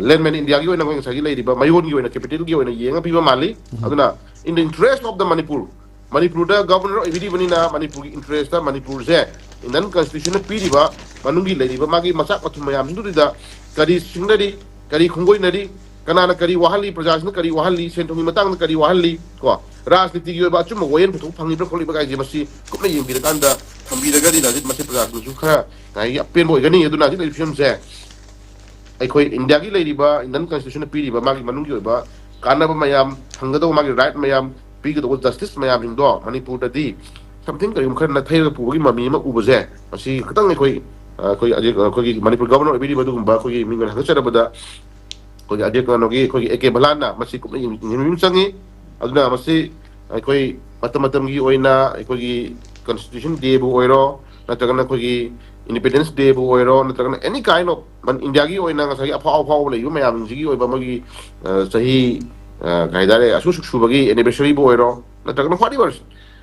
ꯂꯦꯟꯃꯦꯟ ꯏꯟꯗꯤꯌꯥꯒꯤ ꯑꯣꯏꯅ ꯑꯩꯈꯣꯏ ꯉꯁꯥꯏꯒꯤ ꯂꯩꯔꯤꯕ ꯃꯌꯣꯟꯒꯤ ꯑꯣꯏꯅ, ꯀꯦꯄꯤꯇꯦꯜꯒꯤ ꯑꯣꯏꯅ ꯌꯦꯡꯉ ꯄꯤꯕ ꯃꯥꯜꯂꯤ꯫ ꯑꯗꯨꯅ in the interest of the Manipur, ꯃꯅꯤꯄꯨꯔꯗ ꯒꯚꯔꯅꯔ ꯑꯣꯏꯕꯤꯔꯤꯕꯅꯤꯅ ꯃꯅꯤꯄꯨꯔꯒꯤ ꯏꯟꯇꯔꯦꯁꯇ ꯃꯅꯤꯄꯨꯔꯁꯦ ꯏꯟꯗꯤꯌꯟ ꯀꯟꯁꯇꯤꯇ꯭ꯌꯨꯁꯟꯅ ꯄꯤꯔꯤꯕ ꯃꯅꯨꯡꯒꯤ ꯂꯩꯔꯤꯕ ꯃꯥꯒꯤ ꯃꯆꯥꯛ ꯃꯊꯨꯝ ꯃꯌꯥꯝꯁꯤꯡꯗꯨꯗ ꯀꯔꯤ ꯁꯤꯡꯅꯔꯤ, ꯀꯔꯤ ꯈꯣꯡꯒꯣꯏꯅꯔꯤ, ꯀꯅꯥꯅ ꯀꯔꯤ ꯋꯥꯍꯜꯂꯤ, ꯄ꯭ꯔꯖꯥꯁꯤꯡꯅ ꯀꯔꯤ ꯋꯥꯍꯜꯂꯤ, ꯁꯦꯟ ꯊꯨꯝꯒꯤ ꯃꯇꯥꯡꯗ ꯀꯔꯤ ꯋꯥꯍꯜꯂꯤ, ꯀꯣ, ꯔꯥꯖꯅꯤꯇꯤꯒꯤ ꯑꯣꯏꯕ ꯑꯆꯨꯝꯕ ꯋꯥꯌꯦꯜ ꯄꯨꯊꯣꯛ ꯐꯪꯉꯤꯕ꯭ꯔꯥ ꯈꯣꯠꯂꯤꯕ꯭ꯔꯥ ꯀꯥꯏꯁꯦ ꯃꯁꯤ ꯀꯨꯞꯅ ꯌꯦꯡꯕꯤꯔꯀꯥꯟꯗ ꯊꯝꯕꯤꯔꯒꯗꯤ ꯍꯧꯖꯤꯛ ꯃꯁꯤ ꯄ꯭ꯔꯖꯥꯁꯤꯡꯁꯨ ꯈꯔ ꯉꯥꯏꯒꯤ ꯑꯄꯦꯟꯕ ꯑꯣꯏꯒꯅꯤ꯫ ꯑꯗꯨꯅ ꯍꯧꯖꯤꯛ ꯂꯩꯔꯤꯕ ꯐꯤꯕꯝꯁꯦ ꯑꯩꯈꯣꯏ ꯏꯟꯗꯤꯌꯥꯒꯤ ꯂꯩꯔꯤꯕ ꯏꯟꯗꯤꯌꯟ ꯀꯟꯁꯇꯤꯇ꯭ꯌꯨꯁꯟꯅ ꯄꯤꯔꯤꯕ ꯃꯥꯒꯤ ꯃꯅꯨꯡꯒꯤ ꯑꯣꯏꯕ ꯀꯥꯟꯅꯕ ꯃꯌꯥꯝ, ꯐꯪꯒꯗꯧꯕ ꯃꯥꯒꯤ ꯔꯥꯏꯠ ꯃꯌꯥꯝ, ꯄꯤꯒꯗꯧꯕ ꯖꯁꯇꯤꯁ ꯃꯌꯥꯝꯁꯤꯡꯗꯣ ꯃꯅꯤꯄꯨꯔꯗꯗꯤ something ꯀꯔꯤꯒꯨꯝꯕ ꯈꯔ ꯅꯥꯊꯩꯔꯒ ꯄꯨꯕꯒꯤ ꯃꯃꯤ ꯑꯃ ꯎꯕꯁꯦ, ꯃꯁꯤ ꯈꯤꯇꯪ ꯑꯩꯈꯣꯏ, ꯑ, ꯑꯩꯈꯣꯏ ꯍꯧꯖꯤꯛ ꯑꯩꯈꯣꯏꯒꯤ ꯃꯅꯤꯄꯨꯔ ꯒꯚꯔꯅꯔ ꯑꯣꯏꯕꯤꯔꯤꯕ ꯑꯗꯨꯒꯨꯝꯕ ꯑꯩꯈꯣꯏꯒꯤ ꯃꯤꯑꯣꯏꯅ ꯍꯪꯒꯠꯆꯔꯕꯗ ꯑꯩꯈꯣꯏꯒꯤ ꯍꯧꯖꯤꯛ ꯀꯩꯅꯣꯒꯤ ꯑꯩꯈꯣꯏꯒꯤ ꯑꯦ ꯀꯦ ꯕꯂꯥꯟꯅ ꯃꯁꯤ ꯀꯨꯞꯅ ꯌꯦꯡ-, ꯌꯦꯡꯁꯤꯟꯕꯤꯕ ꯑꯃ ꯆꯪꯉꯤ꯫ ꯑꯗꯨꯅ ꯃꯁꯤ ꯑꯩꯈꯣꯏ ꯃꯇꯝ ꯃꯇꯝꯒꯤ ꯑꯣꯏꯅ ꯑꯩꯈꯣꯏꯒꯤ ꯀꯟꯁꯇꯤꯇ꯭ꯌꯨꯁꯟ ꯗꯦꯕꯨ ꯑꯣꯏꯔꯣ, ꯅꯠꯇ꯭ꯔꯒꯅ ꯑꯩꯈꯣꯏꯒꯤ ꯏꯟꯗꯤꯄꯦꯟꯗꯦꯟꯁ ꯗꯦꯕꯨ ꯑꯣꯏꯔꯣ, ꯅꯠꯇ꯭ꯔꯒꯅ any kind of ꯃꯟ-, ꯏꯟꯗꯤꯌꯥꯒꯤ ꯑꯣꯏꯅ ꯉꯁꯥꯏꯒꯤ ꯑꯐꯥꯎ ꯑꯐꯥꯎꯕ ꯂꯩꯔꯤꯕ ꯃꯌꯥꯝꯁꯤꯒꯤ ꯑꯣꯏꯕ ꯃꯣꯏꯒꯤ, ꯑ, ꯆꯍꯤ, ꯑ, ꯀꯩ ꯍꯥꯏꯇꯥꯔꯦ, ꯑꯁꯨꯛ ꯑꯁꯨꯛ ꯁꯨꯕꯒꯤ ꯑꯦꯅꯤꯚꯔꯁꯔꯤꯕꯨ ꯑꯣꯏꯔꯣ, ꯅꯠꯇ꯭ꯔꯒꯅ whatever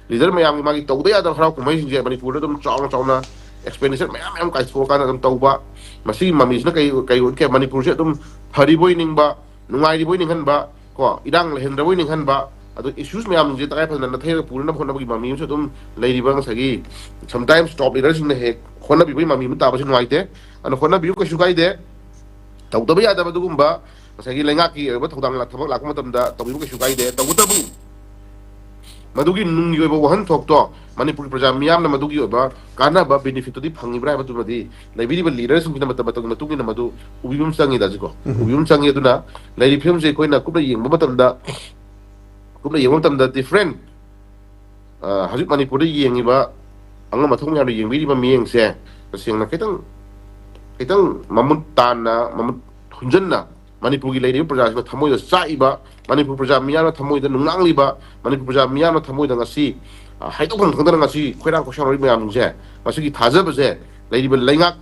ꯂꯤꯗꯔ ꯃꯌꯥꯝꯒꯤ ꯃꯥꯒꯤ ꯇꯧꯗ ꯌꯥꯗꯕ ꯍꯔꯥꯎ ꯀꯨꯝꯍꯩꯁꯤꯡꯁꯦ ꯃꯅꯤꯄꯨꯔꯗ ꯑꯗꯨꯝ ꯆꯥꯎꯅ ꯆꯥꯎꯅ ꯑꯦꯛꯁꯄꯦꯟꯗꯤꯆꯔ ꯃꯌꯥꯝ ꯃꯌꯥꯝ ꯀꯥꯏꯊꯣꯛꯑꯀꯥꯟꯗ ꯑꯗꯨꯝ ꯇꯧꯕ꯫ ꯃꯁꯤꯒꯤ ꯃꯃꯤꯁꯤꯅ ꯀꯩ, ꯀꯩ ꯑꯣꯏꯒꯦ? ꯃꯅꯤꯄꯨꯔꯁꯦ ꯑꯗꯨꯝ ꯐꯔꯤꯕꯣꯏ ꯅꯤꯡꯕ, ꯅꯨꯡꯉꯥꯏꯔꯤꯕꯣꯏ ꯅꯤꯡꯍꯟꯕ, ꯀꯣ, ꯏꯔꯥꯡ ꯂꯩꯍꯟꯗ꯭ꯔꯕꯣꯏ ꯅꯤꯡꯍꯟꯕ, ꯑꯗꯣ ꯏꯁꯨꯁ ꯃꯌꯥꯝꯁꯦ ꯇꯉꯥꯏ ꯐꯗꯅ ꯅꯥꯊꯩꯔꯒ ꯄꯨꯅꯅꯕ ꯍꯣꯠꯅꯕꯒꯤ ꯃꯃꯤ ꯑꯃꯁꯨ ꯑꯗꯨꯝ ꯂꯩꯔꯤꯕ ꯉꯁꯥꯏꯒꯤ sometimes ꯇꯣꯞ ꯂꯤꯗꯔꯁꯤꯡꯅ ꯍꯦꯛ ꯍꯣꯠꯅꯕꯤꯕꯒꯤ ꯃꯃꯤ ꯑꯃ ꯇꯥꯕꯁꯨ ꯅꯨꯡꯉꯥꯏꯇꯦ꯫ ꯑꯗꯨꯅ ꯍꯣꯠꯅꯕꯤꯌꯨ, ꯀꯩꯁꯨ ꯀꯥꯏꯗꯦ꯫ ꯇꯧꯗꯕ ꯌꯥꯗꯕ ꯑꯗꯨꯒꯨꯝꯕ ꯉꯁꯥꯏꯒꯤ ꯂꯩꯉꯥꯛꯀꯤ ꯑꯣꯏꯕ ꯊꯧꯗꯥꯡ ꯂꯥꯛ-, ꯊꯕꯛ ꯂꯥꯛꯄ ꯃꯇꯝꯗ ꯇꯧꯕꯤꯕ ꯀꯩꯁꯨ ꯀꯥꯏꯗꯦ꯫ ꯇꯧꯕꯇꯕꯨ ꯃꯗꯨꯒꯤ ꯅꯨꯡꯒꯤ ꯑꯣꯏꯕ ꯋꯥꯍꯟꯊꯣꯛꯇꯣ, ꯃꯅꯤꯄꯨꯔꯒꯤ ꯄ꯭ꯔꯖꯥ ꯃꯤꯌꯥꯝꯅ ꯃꯗꯨꯒꯤ ꯑꯣꯏꯕ ꯀꯥꯟꯅꯕ, ꯕꯦꯅꯤꯐꯤꯠꯇꯨꯗꯤ ꯐꯪꯉꯤꯕ꯭ꯔꯥ ꯍꯥꯏꯕꯗꯨꯃꯗꯤ ꯂꯩꯕꯤꯔꯤꯕ ꯂꯤꯗꯔꯁꯤꯡꯁꯤꯅ ꯃꯇꯝ ꯃꯇꯝꯒꯤ ꯃꯇꯨꯡ ꯏꯟꯅ ꯃꯗꯨ ꯎꯕꯤꯕ ꯑꯃ ꯆꯪꯉꯤꯗ, ꯁꯤꯀꯣ꯫ ꯎꯕꯤꯕ ꯑꯃ ꯆꯪꯉꯤ꯫ ꯑꯗꯨꯅ ꯂꯩꯔꯤꯕ ꯐꯤꯕꯝꯁꯦ ꯑꯩꯈꯣꯏꯅ ꯀꯨꯞꯅ ꯌꯦꯡꯕ ꯃꯇꯝꯗ, ꯀꯨꯞꯅ ꯌꯦꯡꯕ ꯃꯇꯝꯗ ꯗꯤꯐ꯭ꯔꯦꯟ, ꯍꯧꯖꯤꯛ ꯃꯅꯤꯄꯨꯔꯗ ꯌꯦꯡꯉꯤꯕ ꯑꯉꯝ ꯑꯊꯧ ꯃꯌꯥꯝꯅ ꯌꯦꯡꯕꯤꯔꯤꯕ ꯃꯤꯠꯌꯦꯡꯁꯦ ꯇꯁꯦꯡꯅ ꯈꯤꯇꯪ, ꯈꯤꯇꯪ ꯃꯃꯨꯠ ꯇꯥꯅ, ꯃꯃꯨꯠ ꯍꯨꯟꯖꯟꯅ ꯃꯅꯤꯄꯨꯔꯒꯤ ꯂꯩꯔꯤꯕ ꯄ꯭ꯔꯖꯥꯁꯤꯡꯅ ꯊꯃꯣꯏꯗ ꯆꯥꯛꯏꯕ, ꯃꯅꯤꯄꯨꯔ ꯄ꯭ꯔꯖꯥ ꯃꯤꯌꯥꯝꯅ ꯊꯃꯣꯏꯗ ꯅꯨꯡꯅꯥꯡꯂꯤꯕ, ꯃꯅꯤꯄꯨꯔ ꯄ꯭ꯔꯖꯥ ꯃꯤꯌꯥꯝꯅ ꯊꯃꯣꯏꯗ ꯉꯁꯤ, ꯑ, ꯍꯥꯏꯗꯣꯛꯐꯝ ꯈꯪꯗꯅ ꯉꯁꯤ ꯈꯣꯏꯔꯥꯡ ꯈꯣꯏꯁꯥꯎꯅꯔꯤꯕ ꯃꯌꯥꯝꯁꯤꯡꯁꯦ, ꯃꯁꯤꯒꯤ ꯊꯥꯖꯕꯁꯦ ꯂꯩꯔꯤꯕ ꯂꯩꯉꯥꯛ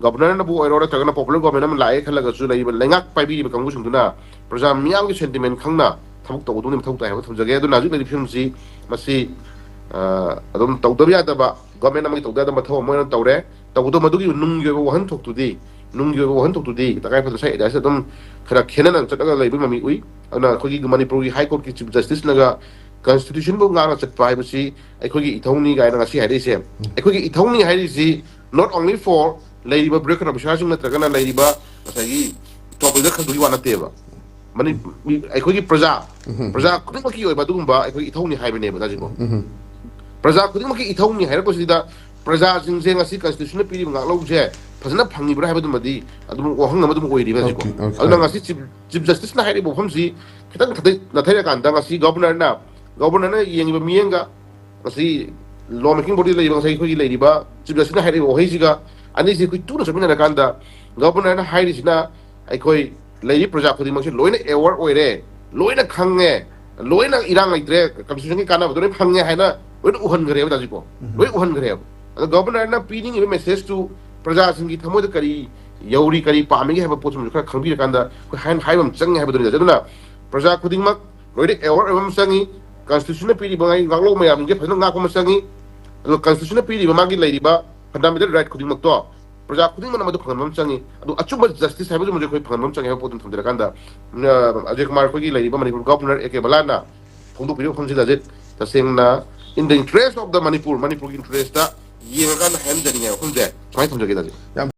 ꯒꯕꯔꯅꯔꯅꯕꯨ ꯑꯣꯏꯔꯣ, ꯅꯠꯇ꯭ꯔꯒꯅ ꯄꯣꯄꯨꯂꯔ ꯒꯣꯔꯃꯦꯟ ꯑꯃ ꯂꯥꯛꯑꯦ ꯈꯜꯂꯒꯁꯨ, ꯂꯩꯔꯤꯕ ꯂꯩꯉꯥꯛ ꯄꯥꯏꯕꯤꯔꯤꯕ ꯀꯥꯡꯕꯨꯁꯤꯡꯗꯨꯅ ꯄ꯭ꯔꯖꯥ ꯃꯤꯌꯥꯝꯒꯤ ꯁꯦꯟꯇꯤꯃꯦꯟ ꯈꯪꯅ ꯊꯕꯛ ꯇꯧꯒꯗꯧꯅꯤ, ꯃꯊꯧ ꯇꯥꯏ ꯍꯥꯏꯕ ꯊꯝꯖꯒꯦ꯫ ꯑꯗꯨꯅ ꯍꯧꯖꯤꯛ ꯂꯩꯔꯤꯕ ꯐꯤꯕꯝꯁꯤ ꯃꯁꯤ, ꯑ, ꯑꯗꯨꯝ ꯇꯧꯗꯕ ꯌꯥꯗꯕ, ꯒꯣꯔꯃꯦꯟ ꯑꯃꯒꯤ ꯇꯧꯗ ꯌꯥꯗꯕ ꯃꯊꯧ ꯑꯃ ꯑꯣꯏꯅ ꯇꯧꯔꯦ꯫ ꯇꯧꯕꯗꯣ ꯃꯗꯨꯒꯤ ꯅꯨꯡꯒꯤ ꯑꯣꯏꯕ ꯋꯥꯍꯟꯊꯣꯛꯇꯨꯗꯤ, ꯅꯨꯡꯒꯤ ꯑꯣꯏꯕ ꯋꯥꯍꯟꯊꯣꯛꯇꯨꯗꯤ ꯇꯉꯥꯏ ꯐꯗꯅ ꯉꯁꯥꯏ ꯑꯦꯗꯥꯏꯁꯇ ꯑꯗꯨꯝ ꯈꯔ ꯈꯦꯠꯅꯅ ꯆꯠꯂꯒ ꯂꯩꯕ ꯃꯃꯤ ꯎꯏ꯫ ꯑꯗꯨꯅ ꯑꯩꯈꯣꯏꯒꯤ ꯃꯅꯤꯄꯨꯔꯒꯤ ꯍꯥꯏ ꯀꯣꯔꯠꯀꯤ ꯆꯤꯐ ꯖꯁꯇꯤꯁꯅꯒ ꯀꯟꯁꯇꯤꯇ꯭ꯌꯨꯁꯟꯕꯨ ꯉꯥꯛꯅ ꯆꯠꯄ ꯍꯥꯏꯕꯁꯤ ꯑꯩꯈꯣꯏꯒꯤ ꯏꯊꯧꯅꯤ ꯀꯥꯏꯅ ꯉꯁꯤ ꯍꯥꯏꯔꯛꯏꯁꯦ, ꯑꯩꯈꯣꯏꯒꯤ ꯏꯊꯧꯅꯤ ꯍꯥꯏꯔꯤꯁꯤ not only for ꯂꯩꯔꯤꯕ ꯕ꯭ꯔꯦꯛ ꯑꯣꯐꯤꯁꯥꯔꯁꯤꯡ ꯅꯠꯇ꯭ꯔꯒꯅ ꯂꯩꯔꯤꯕ ꯉꯁꯥꯏꯒꯤ ꯇꯣꯞ ꯂꯤꯗꯔ ꯈꯛꯇꯒꯤ ꯋꯥ ꯅꯠꯇꯦꯕ꯫ ꯃꯅꯤ-, ꯃꯤ-, ꯑꯩꯈꯣꯏꯒꯤ ꯄ꯭ꯔꯖꯥ, ꯎꯝ꯫ ꯄ꯭ꯔꯖꯥ ꯈꯨꯗꯤꯡꯃꯛꯀꯤ ꯑꯣꯏꯕ ꯑꯗꯨꯒꯨꯝꯕ ꯑꯩꯈꯣꯏ ꯏꯊꯧꯅꯤ ꯍꯥꯏꯕꯅꯦꯕ, ꯇꯥꯖꯤꯀꯣ꯫ ꯎꯝ꯫ ꯄ꯭ꯔꯖꯥ ꯈꯨꯗꯤꯡꯃꯛꯀꯤ ꯏꯊꯧꯅꯤ ꯍꯥꯏꯔꯛꯄꯁꯤꯗ ꯄ꯭ꯔꯖꯥꯁꯤꯡꯁꯦ ꯉꯁꯤ ꯀꯟꯁꯇꯤꯇ꯭ꯌꯨꯁꯟꯅ ꯄꯤꯔꯤꯕ ꯉꯥꯛꯂꯧꯁꯦ ꯐꯖꯅ ꯐꯪꯉꯤꯕ꯭ꯔꯥ ꯍꯥꯏꯕꯗꯨꯃꯗꯤ ꯑꯗꯨꯝ ꯋꯥꯍꯪ ꯑꯃ ꯑꯗꯨꯝ ꯑꯣꯏꯔꯤꯕ, ꯇꯥꯖꯤꯀꯣ꯫ Okay, okay. ꯑꯗꯨꯅ ꯉꯁꯤ ꯆꯤꯐ, ꯆꯤꯐ ꯖꯁꯇꯤꯁꯅ ꯍꯥꯏꯔꯤꯕ ꯋꯥꯐꯝꯁꯤ ꯈꯤꯇꯪ ꯊꯥꯗꯩ-, ꯅꯥꯊꯩꯔꯀꯥꯟꯗ ꯉꯁꯤ ꯒꯕꯔꯅꯔꯅ, ꯒꯕꯔꯅꯔꯅ ꯌꯦꯡꯉꯤꯕ ꯃꯤꯠꯌꯦꯡꯒ ꯉꯁꯤ ꯂꯣ ꯃꯦꯀꯤꯡ ꯕꯣꯗꯤ ꯂꯩꯔꯤꯕ ꯉꯁꯥꯏ ꯑꯩꯈꯣꯏꯒꯤ ꯂꯩꯔꯤꯕ ꯆꯤꯐ ꯖꯁꯇꯤꯁꯅ ꯍꯥꯏꯔꯤꯕ ꯋꯥꯍꯩꯁꯤꯒ ꯑꯅꯤꯁꯤ ꯑꯩꯈꯣꯏ ꯇꯨꯅ ꯆꯠꯃꯤꯟꯅꯔꯀꯥꯟꯗ ꯒꯕꯔꯅꯔꯅ ꯍꯥꯏꯔꯤꯁꯤꯅ ꯑꯩꯈꯣꯏ ꯂꯩꯔꯤꯕ ꯄ꯭ꯔꯖꯥ ꯈꯨꯗꯤꯡꯃꯛꯁꯦ ꯂꯣꯏꯅ ꯑꯦꯋꯥꯔ ꯑꯣꯏꯔꯦ, ꯂꯣꯏꯅ ꯈꯪꯉꯦ, ꯂꯣꯏꯅ ꯏꯔꯥꯡ ꯂꯩꯇ꯭ꯔꯦ, ꯀꯟꯁꯇꯤꯇ꯭ꯌꯨꯁꯟꯒꯤ ꯀꯥꯟꯅꯕꯗꯣ ꯂꯣꯏꯅ ꯐꯪꯉꯦ ꯍꯥꯏꯅ ꯂꯣꯏꯅ ꯎꯍꯟꯈ꯭ꯔꯦꯕ, ꯇꯥꯖꯤꯀꯣ꯫ ꯎꯝ꯫ ꯂꯣꯏ ꯎꯍꯟꯈ꯭ꯔꯦꯕ꯫ ꯑꯗꯣ ꯒꯕꯔꯅꯔꯅ ꯄꯤꯅꯤꯡꯉꯤꯕ ꯃꯦꯁꯦꯖꯇꯨ ꯄ꯭ꯔꯖꯥꯁꯤꯡꯒꯤ ꯊꯃꯣꯏꯗ ꯀꯔꯤ ꯌꯧꯔꯤ, ꯀꯔꯤ ꯄꯥꯝꯃꯤꯒꯦ ꯍꯥꯏꯕ ꯄꯣꯠꯁꯤꯃꯁꯨ ꯈꯔ ꯈꯪꯕꯤꯔꯀꯥꯟꯗ ꯑꯩꯈꯣꯏ ꯍꯥꯏ-, ꯍꯥꯏꯕ ꯑꯃ ꯆꯪꯉꯦ ꯍꯥꯏꯕꯗꯨꯅꯤ꯫ ꯑꯗꯨꯅ ꯄ꯭ꯔꯖꯥ ꯈꯨꯗꯤꯡꯃꯛ ꯂꯣꯏꯅ ꯑꯦꯋꯥꯔ ꯑꯣꯏꯕ ꯑꯃ ꯆꯪꯉꯤ꯫ ꯀꯟꯁꯇꯤꯇ꯭ꯌꯨꯁꯟꯅ ꯄꯤꯔꯤꯕ ꯉꯥꯏ-, ꯉꯥꯛꯂꯧ ꯃꯌꯥꯝꯁꯤꯡꯁꯦ ꯐꯖꯅ ꯉꯥꯛꯄ ꯑꯃ ꯆꯪꯉꯤ꯫ ꯑꯗꯨꯒ ꯀꯟꯁꯇꯤꯇ꯭ꯌꯨꯁꯟꯅ ꯄꯤꯔꯤꯕ ꯃꯥꯒꯤ ꯂꯩꯔꯤꯕ ꯐꯟꯗꯥꯃꯦꯟꯇꯦꯜ ꯔꯥꯏꯠ ꯈꯨꯗꯤꯡꯃꯛꯇꯣ ꯄ꯭ꯔꯖꯥ ꯈꯨꯗꯤꯡꯃꯛꯅ ꯃꯗꯨ ꯐꯪꯍꯟꯕ ꯑꯃ ꯆꯪꯉꯤ꯫ ꯑꯗꯨ ꯑꯆꯨꯝꯕ ꯖꯁꯇꯤꯁ ꯍꯥꯏꯕꯗꯨꯃꯁꯨ ꯑꯩꯈꯣꯏ ꯐꯪꯍꯟꯕ ꯑꯃ ꯆꯪꯉꯤ ꯍꯥꯏꯕ ꯄꯣꯠꯇꯨ ꯊꯝꯖꯔꯀꯥꯟꯗ, ꯑ, ꯑꯖꯌ ꯀꯨꯃꯥꯔ ꯑꯩꯈꯣꯏꯒꯤ ꯂꯩꯔꯤꯕ ꯃꯅꯤꯄꯨꯔ ꯒꯣꯕꯔꯅꯔ ꯑꯦ ꯀꯦ ꯕꯂꯥꯅ ꯐꯣꯡꯗꯣꯛꯄꯤꯔꯤꯕ ꯋꯥꯐꯝꯁꯤꯗ ꯍꯧꯖꯤꯛ ꯇꯁꯦꯡꯅ in the interest of the Manipur, ꯃꯅꯤꯄꯨꯔꯒꯤ ꯏꯟꯇꯔꯦꯁꯇ ꯌꯦꯡꯉꯀꯥꯟꯗ ꯍꯥꯏꯍꯟꯖꯅꯤꯡꯉꯦ ꯋꯥꯐꯝꯁꯦ꯫ ꯁꯨꯃꯥꯏꯅ ꯊꯝꯖꯒꯦ, ꯇꯥꯖꯤ꯫ ꯌꯥꯝ